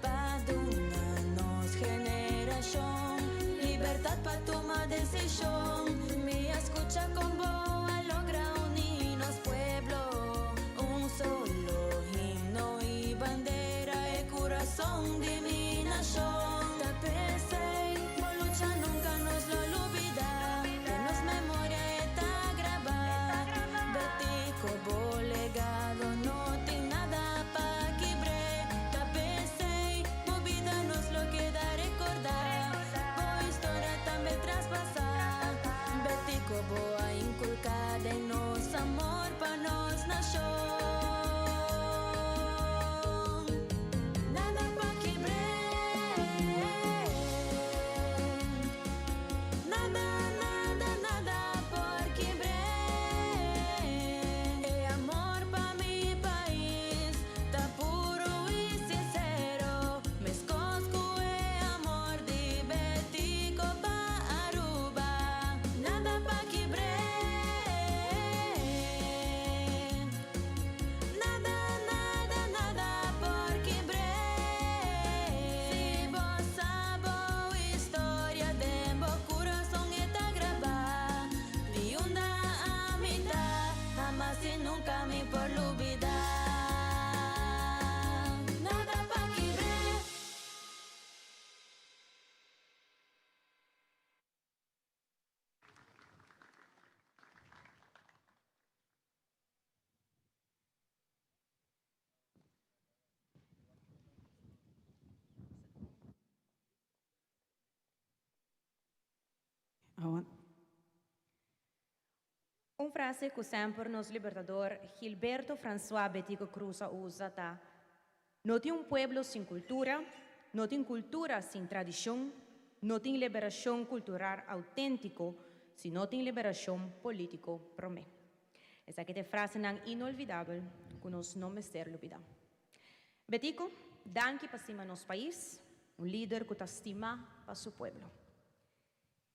pa duna nos generacion libertad pa tuma decision. Mi a scucha con bo a logra uni nos pueblo, un solo himno y bandera, e curason di mi nacion. Ta p'esey bo lucha nunca nos lo lubida, den nos memoria e ta graba. Betico bo legado no tin nada pa kibr'é, ta p'esey bo bida nos lo keda recorda, bo historia tambe traspasa. Betico bo a inculca den nos amor pa nos nacion. Nada pa kibr'é. Nada, nada, nada por kibr'é. E amor pa mi pais ta puro y sincero, mescos cu e amor di Betico pa Aruba. Nada pa kibr'é. Nada, nada, nada por kibr'é. Si bo sa bo historia den bo curason e ta graba. Di unda ami ta, hamas y nunca mi por lubida. Nada pa kibr'é. Un frase cu semper nos libertador Gilberto Francois Betico Croes a usa ta, No tin un pueblo sin cultura, no tin cultura sin tradicion, no tin liberacion cultural autentico si no tin liberacion politico prome. Esaki ta e frasenan inolvidabel cu nos no mester lubida. Betico, danki pa stima nos pais, un lider cu ta stima pa su pueblo.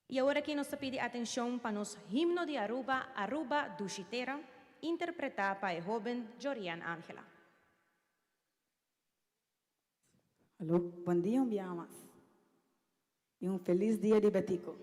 Y awor aki nos ta pidi atencion pa nos himno di Aruba, Aruba Dushi Tera, interpreta pa e hoben Jorian Angela. Hallo, bon dia un biaha mas y un feliz dia di Betico.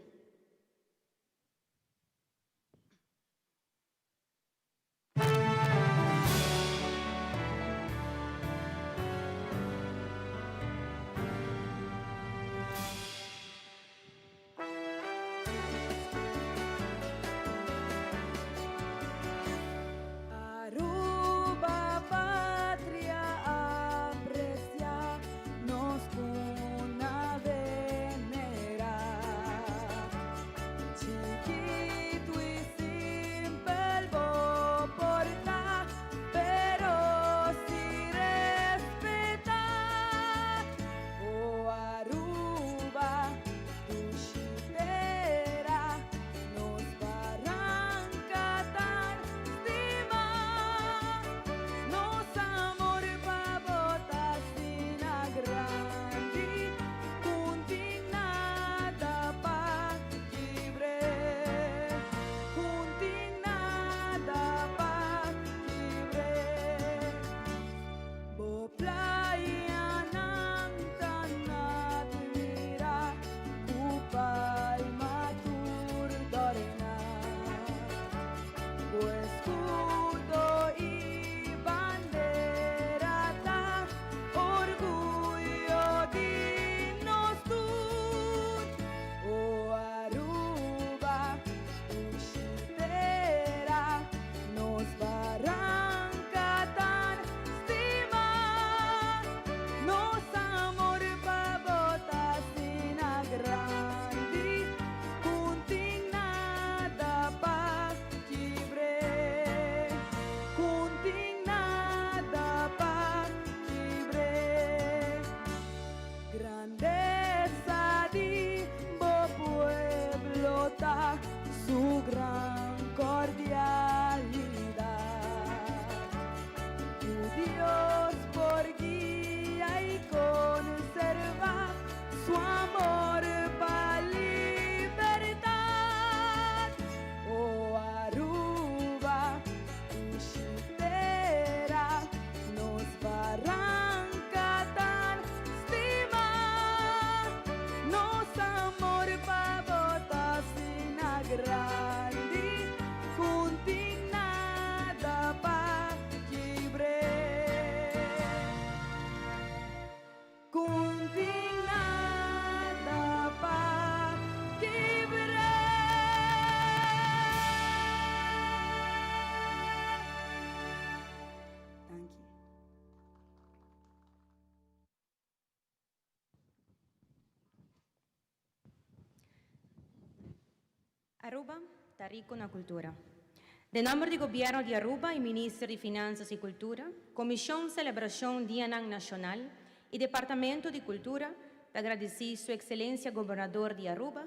Aruba patria. Aruba ta rico na cultura. Den nomber di Gobierno di Aruba y Minister di Finanzas y Cultura, Comision Celebracion Dianan Nacional y Departamento di Cultura ta gradici Su Excelencia Gobernador di Aruba,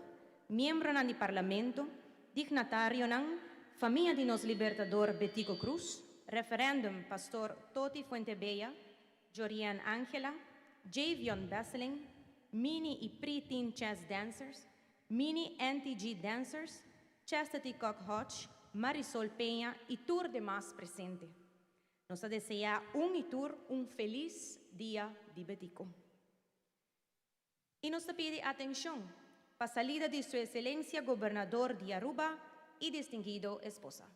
miembronan di Parlamento, dignatarionan, famia di nos Libertador Betico Croes, Referendum Pastor Toti Fuentebella, Jorian Angela, Javion Besseling, Mini y Pre-Teen Chess Dancers, Mini NTG Dancers, Chastity Kock Hodge, Marisol Peña y tur demas presente. Nos ta desea un y tur un feliz Dia di Betico. Y nos ta pidi atencion pa salida di Su Excelencia Gobernador di Aruba y distinguido esposa.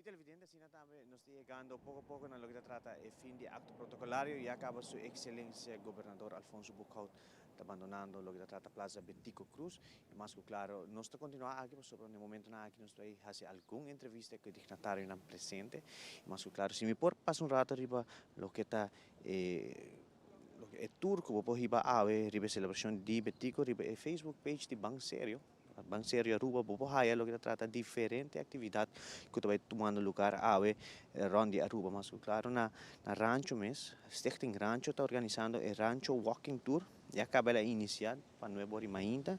Y televidente asina tambe nos ta yegando poco poco na loke ta trata e fin di acto protocolario y a caba su excelencia Gobernador Alfonso Boekhoudt ta bandonando loke ta trata Plaza Betico Croes y mas cu claro nos ta continua aki pasobra na e momentonan aki nos ta bay haci algun entrevista cu e dignatarionan presente y mas cu claro si mi por pasa un rato riba loke ta e loke e tour cu bo por hiba awe riba e celebracion di Betico riba e Facebook page di Ban Serio. Ban Serio Aruba bo por haya loke ta trata diferente actividad cu ta bay tumando lugar awe rond di Aruba. Mas cu claro na Rancho mes, Stichting Rancho ta organisando e Rancho Walking Tour. Ya caba el a inicia pa nuebe ora y mainta.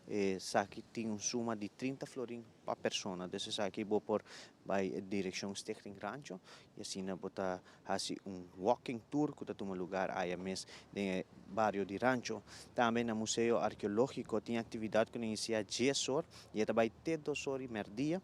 Esaki tin un suma di trinta florin pa persona. Dus esaki bo por bay direccion Stichting Rancho y asina bo ta Hasi un walking tour ku ta tuma lugar aya mes den e bario di Rancho. Tambe na Museo Arkeológiko tin aktividat ku na inisiá dies or i e ta bai te dos or i mèrdia.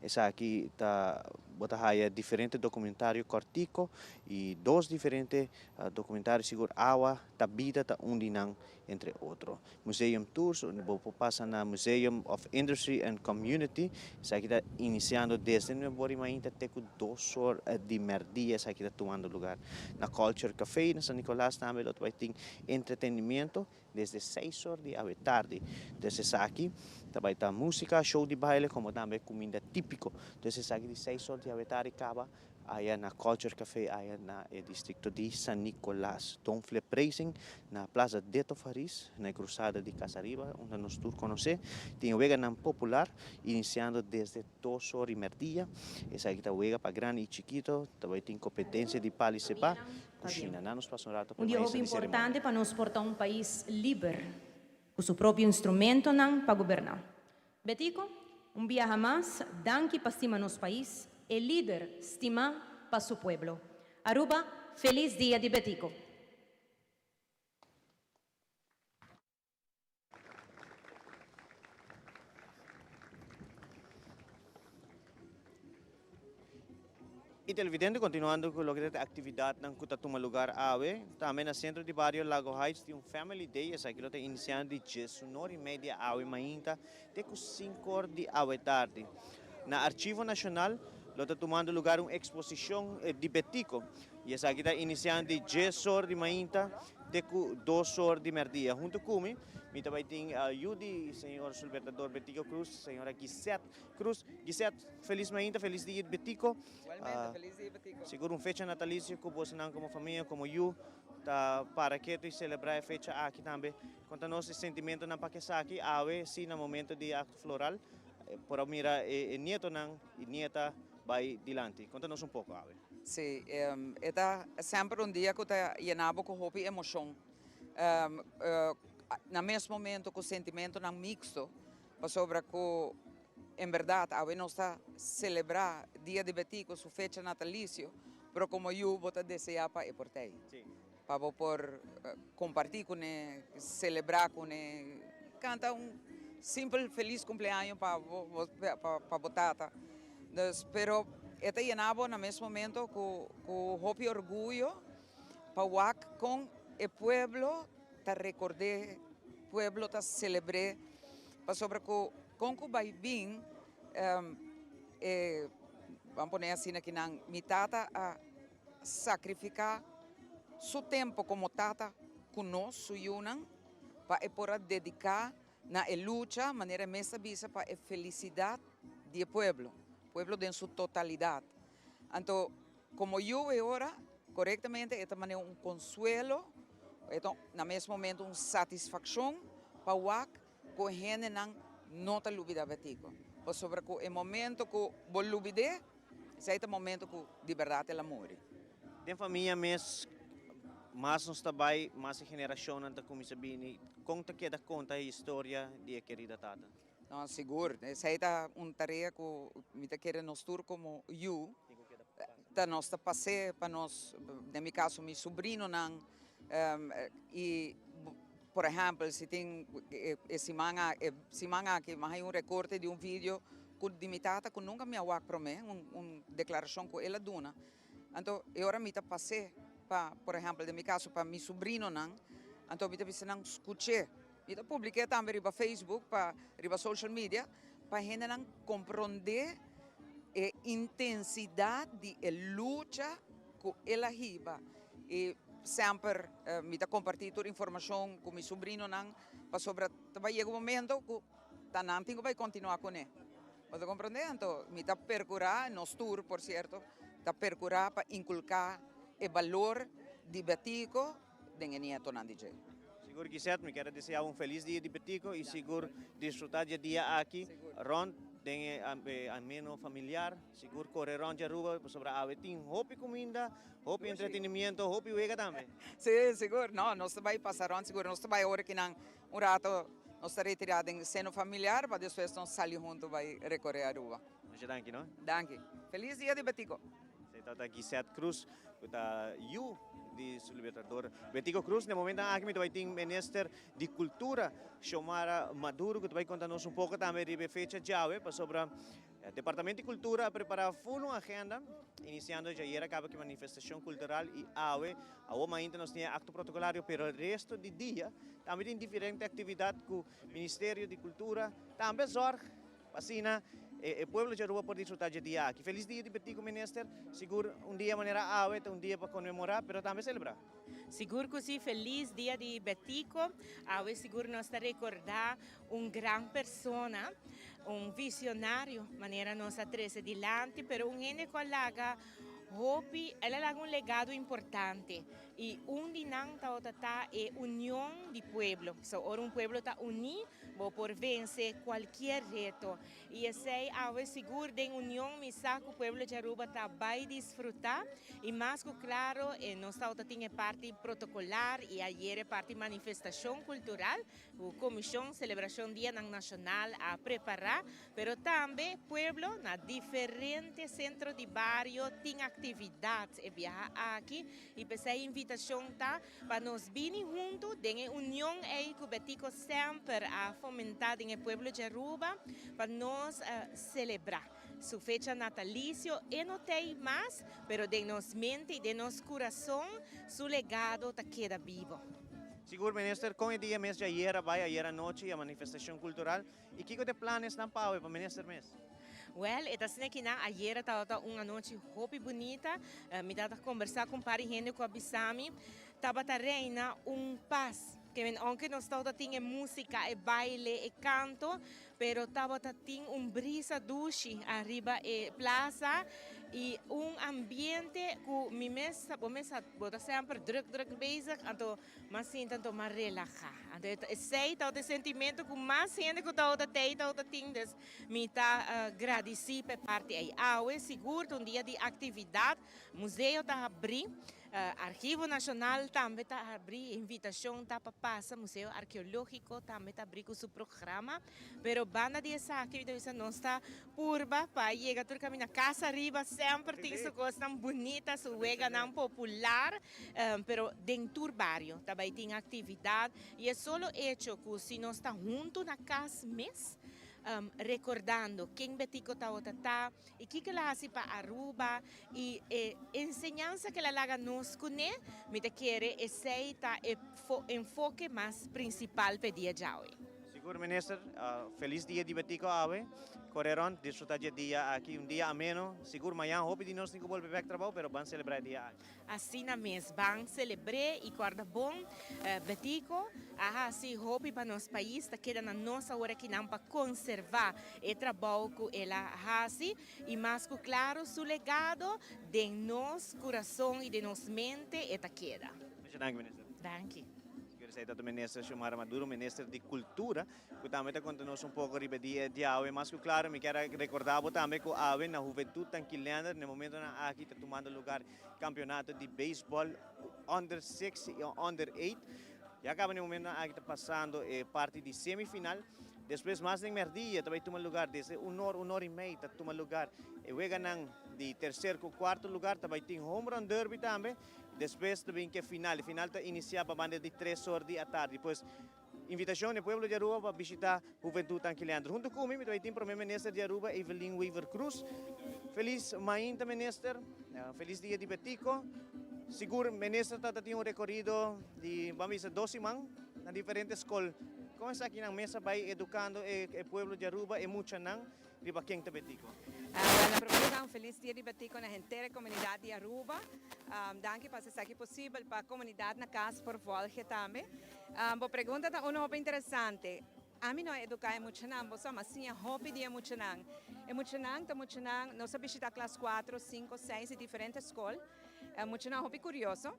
Esaki ta bo ta haya diferente dokumentario kòrtiko i dos diferente dokumentario sigur Awa ta Bida ta un di nan entre otro. Museum Tours, bo por pasa na Museum of Industry and Community, esaki ta iniciando desde nuebe or di mainta te cu dos or di merdia, esaki ta tumando lugar. Na Culture Café na San Nicolas tambe lo ta bay tin entretenimiento desde seis or di awe tardi. Entonces esaki ta bay ta musica, show di baile como tambe cuminda tipico. Entonces esaki di seis or di awe tardi caba Aya na Culture Café aya na e districto di San Nicolas. Don Flip Racing na Plaza Deto Faris na e cruzada di Casa Riba unda nos tur conoce. Tin e weganan popular iniciando desde dos or y merdia. Esaki ta wega pa grandi y chikito. Ta bay tin competencia di pali seba. Cushina. Na nos pasa un rato pa Un dia maestra hopi di ceremonia. importante pa nos por ta un pais liber cu su propio instrumentonan pa goberna. Betico, un biaha mas, danki pa stima nos pais, e lider stima pa su pueblo. Aruba, feliz dia di Betico! Y televidente continuando cu loke ta e actividadnan cu ta tuma lugar awe, tambe na centro di bario Lago Heights tin un Family Day, esaki lo ta iniciando di diesunor y media awe mainta te cu cincor di awe tardi. Na Archivo Nacional lo ta tumando lugar un exposicion di Betico y esaki ta iniciando di diesor di mainta. te ku 2 or di merdia. Hunto ku mi, mi tambe tin yu di señor Libertador Betico Croes, señora Gisette Croes. Gisette, felis mainta, felis dia Betico. Igualmente, felis dia Betico. Sigur un fecha natalicio cu boso como famia, como yu, ta para cu ta celebra e fecha aki tambe. Conta nos e sentimentonan pa esaki, awe, si na momento di acto floral, por mira e nietonan y nieta bay dilanti. Conta nos un poco, awe. Si, ta semper un dia cu ta yena cu hopi emocion. Na mesun momento cu sentimentonan mixto, pasobra cu en berdad, awe nos ta celebra Dia di Betico, su fecha natalicio, pero como yu bo ta desea pa e por t'ey. Pa por comparti cune, celebra cune, canta un simpel feliz cumpleaños pa bo tata. Dus, pero e ta yena bo na mesun momento cu hopi orguyo pa wak con e pueblo ta recorda, pueblo ta celebra, pasobra cu con cu bay bin, ban pone asina aki nan, mi tata a sacrifica su tempo como tata cu nos, su yiunan, pa e por a dedica na e lucha, manera mes a bisa, pa e felicidad di pueblo, pueblo den su totalidad. Anto, como yu awor, corectamente, e manera un consuelo, anto, na mesun momento un satisfaccion pa wak cu hendenan no ta lubida Betico. Pasobra cu e momento cu bo lubid'e, esey ta e momento cu di berdad el a muri. Den famia mes, mas nos tambe, mas generacion ta cuminsa bini, conta keda conta e historia di kerido tata. No, sigur. Esey ta un tarea cu mi ta kere nos tur como yu. Ta nos ta pasa pa nos, den mi caso, mi sobrinonan, y por ehempel, si tin e siman aki, m'a haya un recorte di un video cu di mi tata cu nunca mi a wak prome, un declaracion cu el a duna. Anto, e ora mi ta pasa pa, por ehempel, den mi caso, pa mi sobrinonan, anto mi ta bisa nan scucha. Mi ta publica tambe riba Facebook, pa riba social media, pa hendenan comprende e intensidad di e lucha cu el a hiba. Y semper mi ta comparti tur informacion cu mi sobrinonan, pasobra ta yega un momento cu ta nan tin cu bay continua cune. Bo ta comprende? Anto, mi ta percura, nos tur, por cierto, ta percura pa inculca e balor di Betico den e nietonan di dje. Sigur, Gisette, mi kier desea un felis dia di Betico y sigur disfruta di e dia aki, rond den ameno familiar, sigur core rond di Aruba, pasobra awe tin hopi cuminda, hopi entretenimento, hopi wega tambe. Si, sigur. No, nos ta bay pasa rond, sigur. Nos ta bay awor aki nan un rato, nos ta retira den seno familiar, pa despues nos sali hunto bay recore Aruba. Masha danki, no? Danki. Felis dia di Betico. Esey ta Gisette Croes, cu ta yu di su libertador Betico Croes. Na e momento aki mi tambe tin minister di Cultura, Xiomara Maduro, cu ta bay conta nos un poco tambe di fecha djawe, pasobra Departamento di Cultura a prepara full un agenda, iniciando ayera caba cu manifestacion cultural y awe, awe mainta nos tin acto protocolario, pero e resto di dia tambe tin diferente actividad cu Ministerio di Cultura, tambe zorg, asina, e pueblo di Aruba por disfruta di e dia aki. Felis dia di Betico, minister. Sigur un dia manera awe, un dia pa conmemora, pero tambe celebra. Sigur cu si, felis dia di Betico. Awe sigur nos ta recorda un gran persona, un visionario, manera nos a trece dilanti, pero un hende cu a laga hopi, el a laga un legado importante. Y un di nan ta e union di pueblo. So, ora un pueblo ta uni, bo por vence cualkier reto. Y esey awe sigur den union mi sa cu pueblo di Aruba ta bay disfruta y mas cu claro, nos ta tin parti protocolar y ayera parti manifestacion cultural. E Comision Celebracion Dia Nacional a prepara, pero tambe pueblo na diferente centro di bario tin actividad e biaha aki y p'esey invitacion ta pa nos bini hunto den union ey cu Betico semper a fomenta den pueblo di Aruba pa nos celebra su fecha natalicio e no t'ey mas, pero den nos mente y den nos curason su legado ta keda bibo. Sigur, minister, con e dia mes di ayera, bay ayera nochi, e manifestacion cultural. Y kico ta e plannan pa minister mes? Well, e ta asina ki nan ayera tabata un anochi hopi bunita. Mi tabata kombersá ku un par di hende ku a bisa mi tabata reina un pas. Ke men ounke nos tabata tin e músika, e baile, e kanto, pero tabata tin un brisa dushi ariba e plaza i un ambiente ku mi mes, bo mes sa, bo ta semper druk druk bezig, anto Mas sinta anto mas relahá. Anto esei tabata e sentimento ku mas hende ku tabata tei tabata tin. Dus mi ta gradisí pa e parti ei. Awe sigur ta un dia di aktividat. Museo ta habrí, Archivo Nashonal tambe ta habrí. Invitashon ta pa pasa. Museo Arkeológiko tambe ta habrí ku su programa. Pero banda di esaki mi ta bisa nos ta purba pa yega tur kaminda. Kas Ariba semper tin su kosnan bunita, su weganan popular. Pero den tur bario ta bay tin actividad y e solo hecho cu si nos ta hunto na cas mes recordando ken Betico tabata ta y kico el a haci pa Aruba y e enseñansa cu el a laga nos cune, mi ta kere esey ta e enfoke mas principal p'e dia djawe. Sigur Minister, feliz dia di Betico awe. Core rond, disfruta dje dia aki, un dia ameno. Sigur mañan hopi di nos tin cu bolbe bek trabou, pero ban celebra e dia aki. Asina mes, ban selebr'é i kòrda bon, Betico a hasi hopi pa nos pais, ta keda na nos awor akinan pa konservá e trabou ku el a hasi i mas ku klaro su legado den nos kurason i den nos mente e ta keda. Mucha danki Minister. Danki. Sigur esei ta Minister Xiomara Maduro, Minister di Kultura. Ku tambe ta konta nos un poko riba e dia di awe. Mas ku klaro mi kier a rekorda bo tambe ku awe na Huventud Tankileander na e momentonan aki ta tumando lugar kampionato di beisbòl under 6 i under 8. Ya kaba na e momentonan aki ta pasando e parti di semifinal. Despues mas den mèrdia ta bai tuma lugar desde un or, un or i mei ta tuma lugar e weganan di terser ku kuarto lugar. Ta bai tin home run derby tambe. Despues ta bin ku e final. E final ta inisiá pa banda di tres or di atardi. Pues. Invitacion n'e pueblo di Aruba pa bishita Huventud Tanki Leandro. Hunto cu mi, mi ta bay tin Prome Minister di Aruba, Evelyn Wever-Croes. Feliz mainta, Minister. Feliz dia di Betico. Sigur, Minister ta tin un recorido di, ban bisa, dos siman na diferente scol. Con esakinan mes a bay educando e pueblo di Aruba, e muchanan, Riba ken ta Betico? Wel, na prome lugar un feliz dia di Betico na henter e comunidad di Aruba. Danki pa haci esaki posibel pa comunidad na cas por volge tambe. Bo pregunta ta uno hopi interesante. Ami no a educa e muchanan, bo sa, ma siña hopi di e muchanan. E muchanan ta muchanan, nos a bishita klas cuatro, cinco, seis di diferente scol. E muchanan hopi curioso,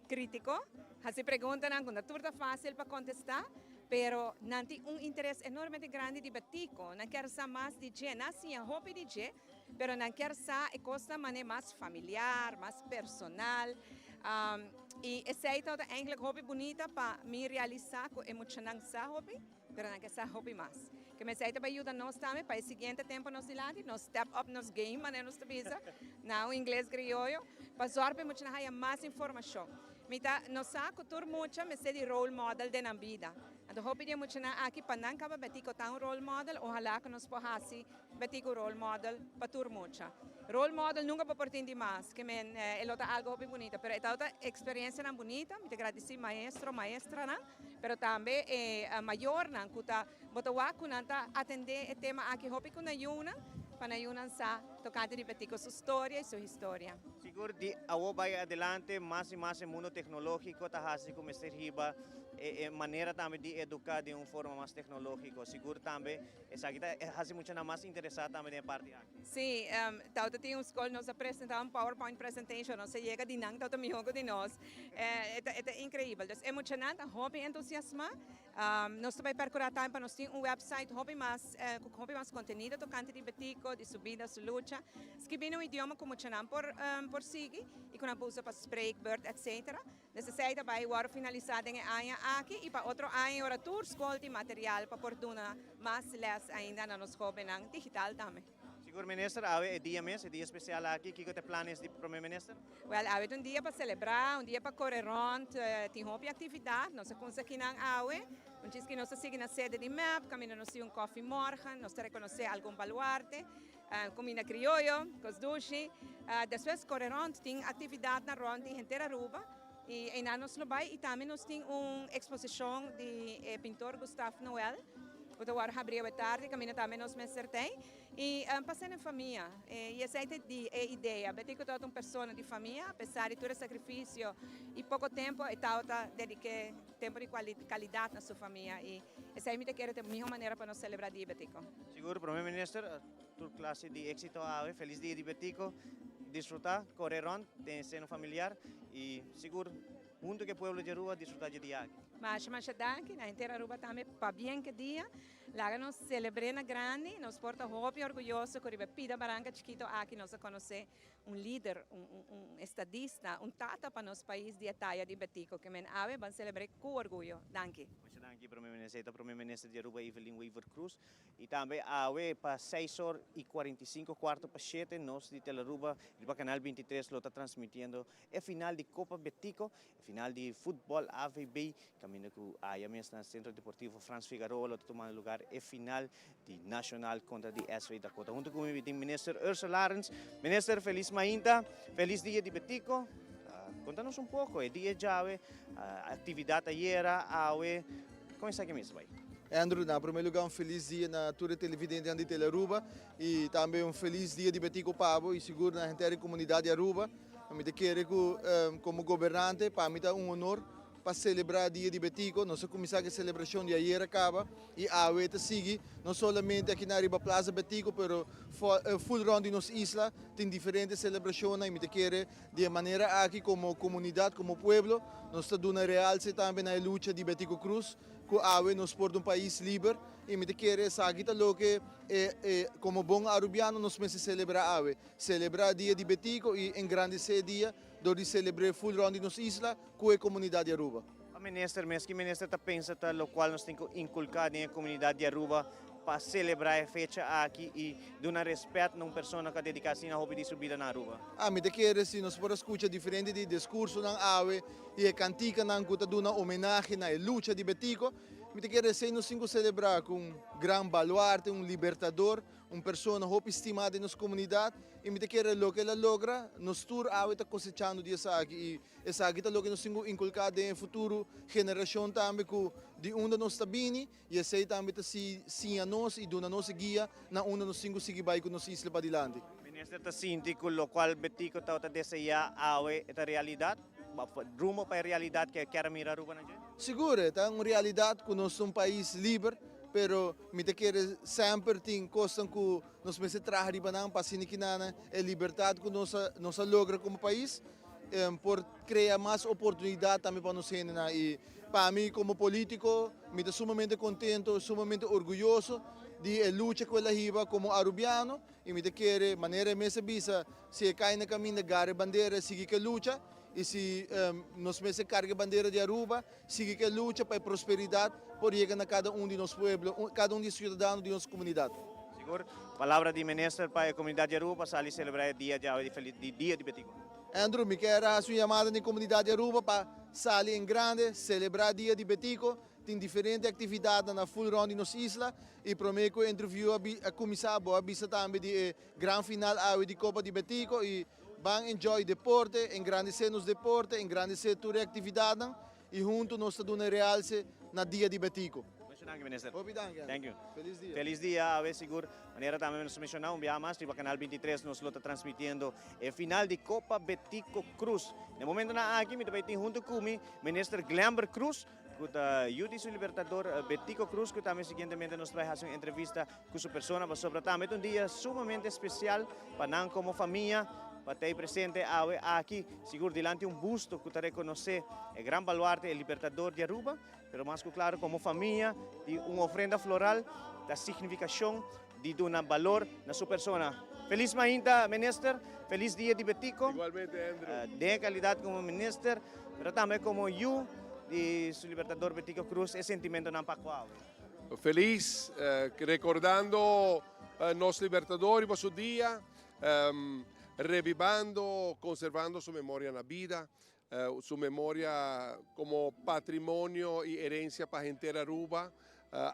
critico, haci preguntanan cu no tur ta facil pa contesta. Pero nan tin un interes enormemente grandi di Betico. Nan kier sa mas di dje. Nan a siña hopi di dje, pero nan kier sa e kosnan manera mas familiar, mas personal. I esei tabata eigenlijk hopi bunita pa mi realisa ku e muchanan sa hopi, pero nan kier sa hopi mas. Ke esei ta bai yuda nos tambe pa e siguiente tempo nos dilanti, nos step up nos game, manera nos ta bisa na un ingles grioyo, pa zòrg pa e muchanan haya mas informashon. Mi ta nos sa ku tur mucha mester di role model den nan bida. Anto hopi di e muchanan aki pa nan kaba Betico ta un role model, ohalá ku nos por hasi Betico role model pa tur mucha. Role model nunka bo por tin di mas, ke men e lo ta algu hopi bunita, pero e tabata eksperensianan bunita, mi ta gradisí maestro, maestranan, pero tambe e mayornan ku ta bo ta wak ku nan ta atendé e tema aki hopi ku nan yunan, pa nan yunan sa tokante di Betico su storia i su historia. Sigur di awo bai adelante mas y mas e mundo tecnologico ta haci cu mester hiba e manera tambe di educa den un forma mas tecnologico. Sigur tambe esaki ta haci muchanan mas interesa tambe den e parti aki. Si, tawata tin un scol nos a presenta un powerpoint presentation, nos a yega di nan tawata miho cu di nos. E ta increibel. Dus e muchanan ta hopi entusiasma. Nos ta bai percura tambe pa nos tin un website hopi mas cu hopi mas contenido tocante di Betico, di su bida, su lucha. Skibi na un idioma cu muchanan por por sigui y cu nan por usa pa spreekbeurt etc. Dus esey ta bai worde finalisa den e aña aki y pa otro aña ora tur scol tin material pa por duna mas les ainda na nos hobennan digital tambe. Sigur Minister, awe e dia mes, e dia special aki, kico ta e planes di Prome Minister? Wel, awe ta un dia pa celebra, un dia pa core rond, tin hopi actividad, nos a cunsa kinan awe, un djis ki nos ta sigui na sede di mep, caminda nos tin un koffie morgen, nos ta reconoce algun baluarte, cuminda crioyo, cos dushi, despues core rond, tin actividadnan rond di henter Aruba, y eynan nos lo bay, y tambe nos tin un exposicion di e pintor Gustave Noel. Ku ta wòrdu habrí awe tardi, kaminda tambe nos mester t'ei. I pas'é den famia. I esei ta di e idea. Betico tabata un persona di famia, apesar di tur e sakrifisio i poko tempu e tabata dedik'é tempu di kalidat na su famia. I esei mi ta kere ta e mihó manera pa nos selebrá Dia di Betico. Sigur, Prome Minister, tur klase di éksito awe. Felis Dia di Betico. Disfrutá, kore rònt den e seno familiar i sigur huntu ku e pueblo di Aruba disfrutá dje dia aki. Masha masha danki na henter Aruba tambe pabien ke dia. Laga nos selebr'é na grandi. Nos por ta hopi orguyoso ku riba e pida baranka chikito aki nos a konosé un lider, un estadista, un tata pa nos pais di e taya di Betico. Ke men awe ban selebr'é ku orguyo. Danki. Masha danki Prome Minister. E ta Prome Minister di Aruba Evelyn Wever-Croes. Y tambe awe pa seis or y 45 cuarto pa shete nos di Telearuba riba Canal 23 lo ta transmitiendo e final di Copa Betico, e final di futbol AVB, caminda cu aya mes na Centro Deportivo Frans Figaroa lo ta tumando lugar e final di Nacional contra di SV Dakota. Hunto cu mi tin Minister Ursula Arends. Minister, feliz mainta, feliz dia di Betico. Conta nos un poco e dia djawe, actividad ayera, awe, con esaki mes ta bay? Andrew, na prome lugar un feliz dia na tur e televidentenan di Telearuba y tambe un feliz dia di Betico pa bo y sigur na henter e comunidad di Aruba. Mi ta kere cu como gobernante pa mi ta un honor pa celebra dia di Betico. Nos a cuminsa cu e celebracion di ayera caba y awe ta sigui no solamente aki na riba Plaza Betico pero full rond di nos isla tin diferente celebracionnan y mi ta kere di e manera aki como comunidad, como pueblo nos ta duna realce tambe na e lucha di Betico Croes cu awe nos por ta un pais liber y mi ta kere esaki ta loke e como bon Arubiano nos mester celebra awe. Celebra Dia di Betico y engrandece e dia door di celebre full rond di nos isla cu e comunidad di Aruba. Pa minister mes, ki minister ta pensa ta locual nos tin cu inculca den e comunidad di Aruba pa celebra e fecha aki y duna respet na un persona cu a dedica asina hopi di su bida na Aruba? Ami ta kere si nos por a scucha diferente di discursonan awe y e canticanan cu ta duna homenahe na e lucha di Betico, mi ta kere esey nos tin cu celebra cu un gran baluarte, un libertador, Un persona hopi stimá den nos komunidat i mi ta kere loke el a logra, nos tur awe ta kosechando di esaki i esaki ta loke nos tin ku inkulká den e futuro generashon tambe ku di unda nos ta bini i esei tambe ta siña nos i duna nos e guia na unda nos tin ku sigui bai ku nos isla padilanti. Minister ta sinti ku lokual Betico tabata deseá awe e ta realidat? Rumbo pa e realidat ku e kier a mira Aruba na dje? Sigur, e ta un realidat ku nos ta un pais liber, pero mi ta kere semper tin kosnan ku nos mester traha riba nan pa asina kinan e libertat ku nos a nos a logra komo pais por krea mas oportunidat tambe pa nos hendenan. I pa mi komo politiko mi ta sumamente kontento, sumamente orguyoso di e lucha ku el a hiba komo arubiano. I mi ta kere, manera e mes a bisa, si e kai na kaminda, gara e bandera, sigui ku e lucha. I si nos mester karga e bandera di Aruba, sigui ku e lucha pa e prosperidat por yega na kada un di nos pueblo, kada un di e siudadano di nos komunidat. Sigur, palabra di minister pa e komunidat di Aruba pa sali selebrá e dia djawe di feliz di Dia di Betico. Andrew, mi kier a hasi un yamada na e komunidat di Aruba pa sali en grande, selebrá Dia di Betico. Tin diferente actividadnan na full rond di nos isla y prome cu e interview a cuminsa bo a bisa tambe di e gran final awe di Copa di Betico y ban enjoy deporte, engrandece nos deporte, engrandece tur e actividadnan y hunto nos ta duna e realce na Dia di Betico. Mucho danki Minister. Hopi danki Andrew. Thank you. Feliz dia. Feliz dia awe sigur. Manera tambe nos a menciona un biaha mas riba Canal 23 nos lo ta transmitiendo e final di Copa Betico Cruz. Na e momentonan aki mi ta bay tin hunto cu mi Minister Glenbert Cruz cu ta yu di su libertador Betico Cruz cu tambe siguientemente nos ta bay haci un entrevista cu su persona pasobra tambe ta un dia sumamente special pa nan como famia pa ta ey presente awe aki sigur dilanti un busto cu ta reconoce e gran baluarte e libertador di Aruba pero mas cu claro como famia di un ofrenda floral ta significacion di duna balor na su persona. Feliz mainta Minister, feliz dia di Betico. Igualmente Andrew. Den e calidad como Minister, pero tambe como yu di su Libertador Betico Croes, e sentimentonan pa cu awe. Feliz, recordando nos Libertador riba su dia, revivando, conservando su memoria na bida, su memoria como patrimonio y herencia pa henter Aruba.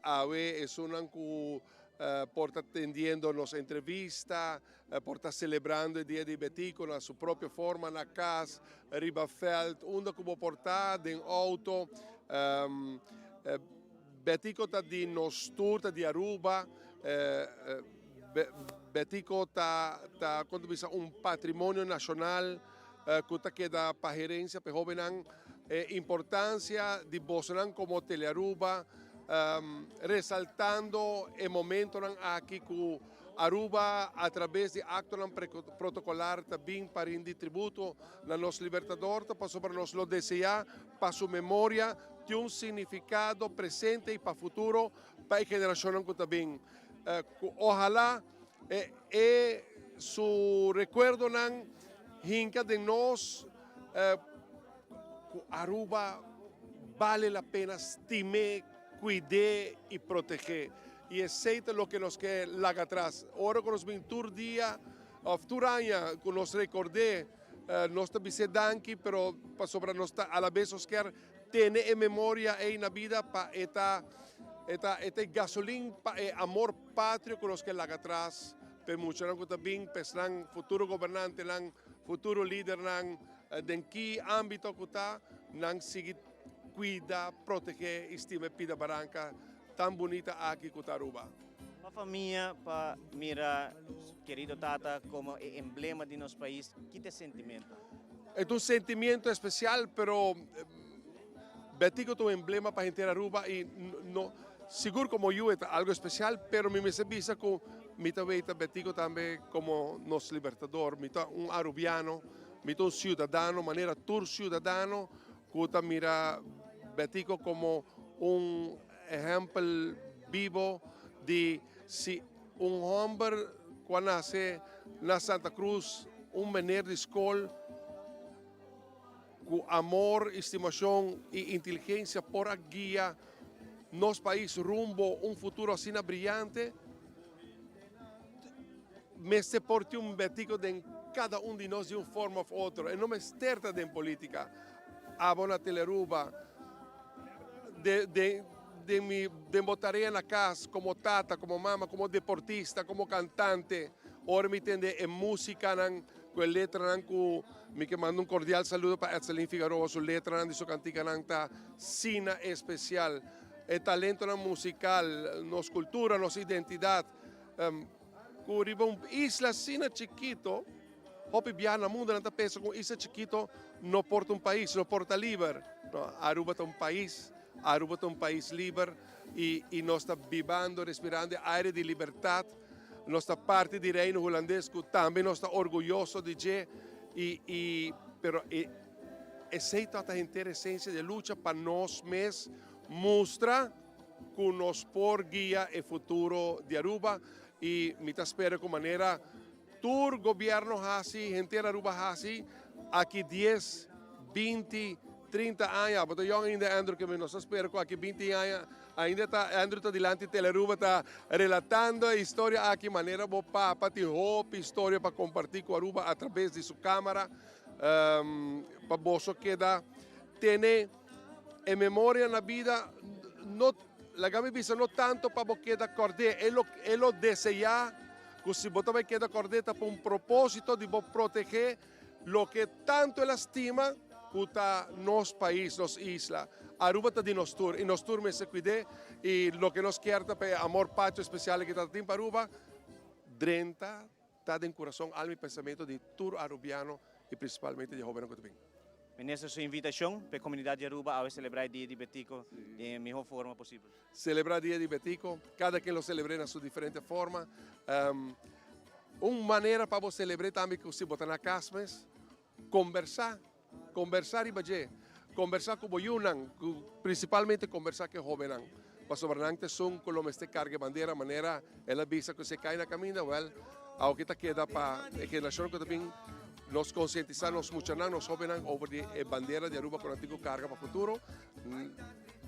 Awe esunnan cu por ta tendiendo nos entrevista, por ta celebrando e Dia di Betico na su propio forma, na cas, riba veld, unda cu bo por ta, den auto. Betico ta di nos tur, ta di Aruba. Betico ta, ta kon ta bisa, un patrimonio nashonal ku ta keda pa herensia pa e hóbennan. E importansia di bosonan komo Telearuba resaltando e momentonan aki ku Aruba a traves di aktonan protokolar ta bin pa rindi tributo na nos Libertador ta pasobra nos lo deseá pa su memoria tin un signifikado presente i pa futuro pa e generashonnan ku ta bin. Ku ohalá e su rekuerdonan hinka den nos ku Aruba bale la pena stim'é, kuid'é i proteg'é. I esei ta loke nos ke laga atras. Ora ku nos bin tur dia òf tur aña ku nos rekord'é, nos ta bis'é danki, pero pasobra nos ta alabes nos kier tene e memoria ei na bida pa e ta e ta e ta e gasolin pa e amor patrio ku nos ke laga atras pa e muchanan ku ta bin, pa esnan futuro gobernantenan, futuro lidernan, den ki ámbito ku ta, nan sigui kuida, protegé i stima e pida baranka Tan bunita aki cu ta Aruba. Pa famia pa mira querido tata como e emblema di nos pais, ki ta e sentimento? E ta un sentimiento especial, pero Betico ta un emblema pa henter Aruba y no, sigur como yu e ta algo especial, pero mi mester bisa cu mi ta weita Betico tambe como nos libertador. Mi ta un Arubiano, mi ta un ciudadano manera tur ciudadano cu ta mira Betico como Un ehèmpel bibo di si un hòmber ku a nase na Santa Cruz, un meneer di skol ku amor, estimashon i inteligensia por a guia nos pais rumbo un futuro asina briyante, mester por tin un betico den kada un di nos di un forma òf otro. E no mester ta den politica. Abo na Telearuba. Den den mi den bo tarea na cas como tata, como mama, como deportista, como cantante, ora mi tende e musicanan cu e letranan cu mi ke manda un cordial saludo pa Edselyn Figaroa, su letranan di su canticanan ta sina especial. E talentonan musical, nos cultura, nos identidad, cu riba un isla asina chikito, Hopi biaha na mundo nan ta pensa ku un isla chikito no por ta un pais, no por ta liber. No, Aruba ta un pais, Aruba ta un pais liber i i nos ta bibando, respirando e aire di libertat. Nos ta parti di Reino Hulandes ku tambe nos ta orguyoso di dje i i pero e esei tabata henter esensia di e lucha pa nos mes mustra ku nos por guia e futuro di Aruba i mi ta spera ku manera Tur gobierno haci, henter Aruba haci, aki dies, binti, trinta aña, bo ta yong ainda Andrew ke mi nos ta spera ku aki binti aña ainda ta Andrew ta dilanti Telearuba ta relatando e historia aki manera bo papa tin hopi historia pa comparti ku Aruba a traves di su camara pa boso keda tene e memoria na bida no laga mi bisa no tanto pa bo keda kord'é e lo e lo desea Ku si bo ta bai keda kòrd'é ta pa un propósito di bo protegé loke tantu el a stima ku ta nos pais, nos isla. Aruba ta di nos tur i nos tur mester kuid'é i loke nos kier ta pa e amor patrio espesial ki ta tin pa Aruba drenta ta den kurason, alma i pensamentu di tur arubiano i prinsipalmente di e hóbennan ku ta bin. Minister su invitashon pa e komunidat di Aruba awe selebrá e Dia di Betico den e mihó forma posibel. Selebrá Dia di Betico, kada ken lo selebr'é na su diferente forma. Un manera pa bo selebr'é tambe ku si bo ta na kas mes, kombersá, kombersá riba dje, kombersá ku bo yunan, ku prinsipalmente kombersá ku e hóbennan, pasobra nan ta esun ku lo mester karga e bandera manera el a bisa ku si e kai na kaminda, wèl, awoki ta keda pa e generashon ku ta bin nos konsientisá nos muchanan, nos hóbennan over di e bandera di Aruba ku nan tin ku karga pa futuro.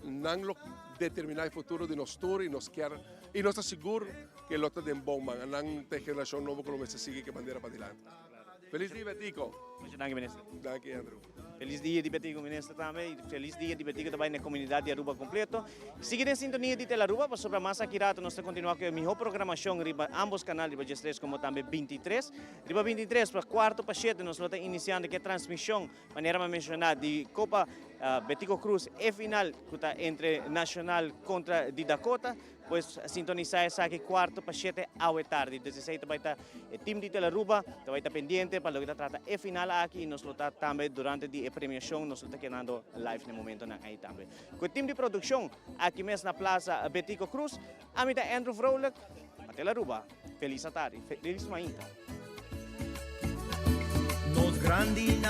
Nan lo determiná e futuro di nos tur i nos kier i nos ta sigur ke lo ta den bon man. Nan ta e generashon nobo ku lo mester sigui ku e bandera padilanti. Felis dia Betico! Mucho danki Minister. Danki Andrew. Felis dia di Betico Minister tambe i felis dia di Betico ta bai na e komunidat di Aruba kompleto. Sigui den sintonia di Telaruba pasobra mas aki rato nos ta kontinuá ku e mihó programashon riba ambos kanal riba diestres komo tambe bintitres. Riba bintitres pa kuarto pa shete nos lo ta inisiando ku e transmishon manera mi a menshoná di Kopa. Betico Croes e final cu ta entre Nacional contra di Dakota. Pues sintonisa esaki cuarto pa shete awe tardi. Desde esey ta bay ta e team di Telaruba ta bay ta pendiente pa loke ta trata e final aki y nos lo ta tambe durante di e premiacion nos lo ta kedando live na e momentonan ey tambe. Cu e team di produccion aki mes na Plaza Betico Croes, ami ta Andrew Vrolijk pa Telaruba. Feliz atardi, feliz mainta. Nos grandi.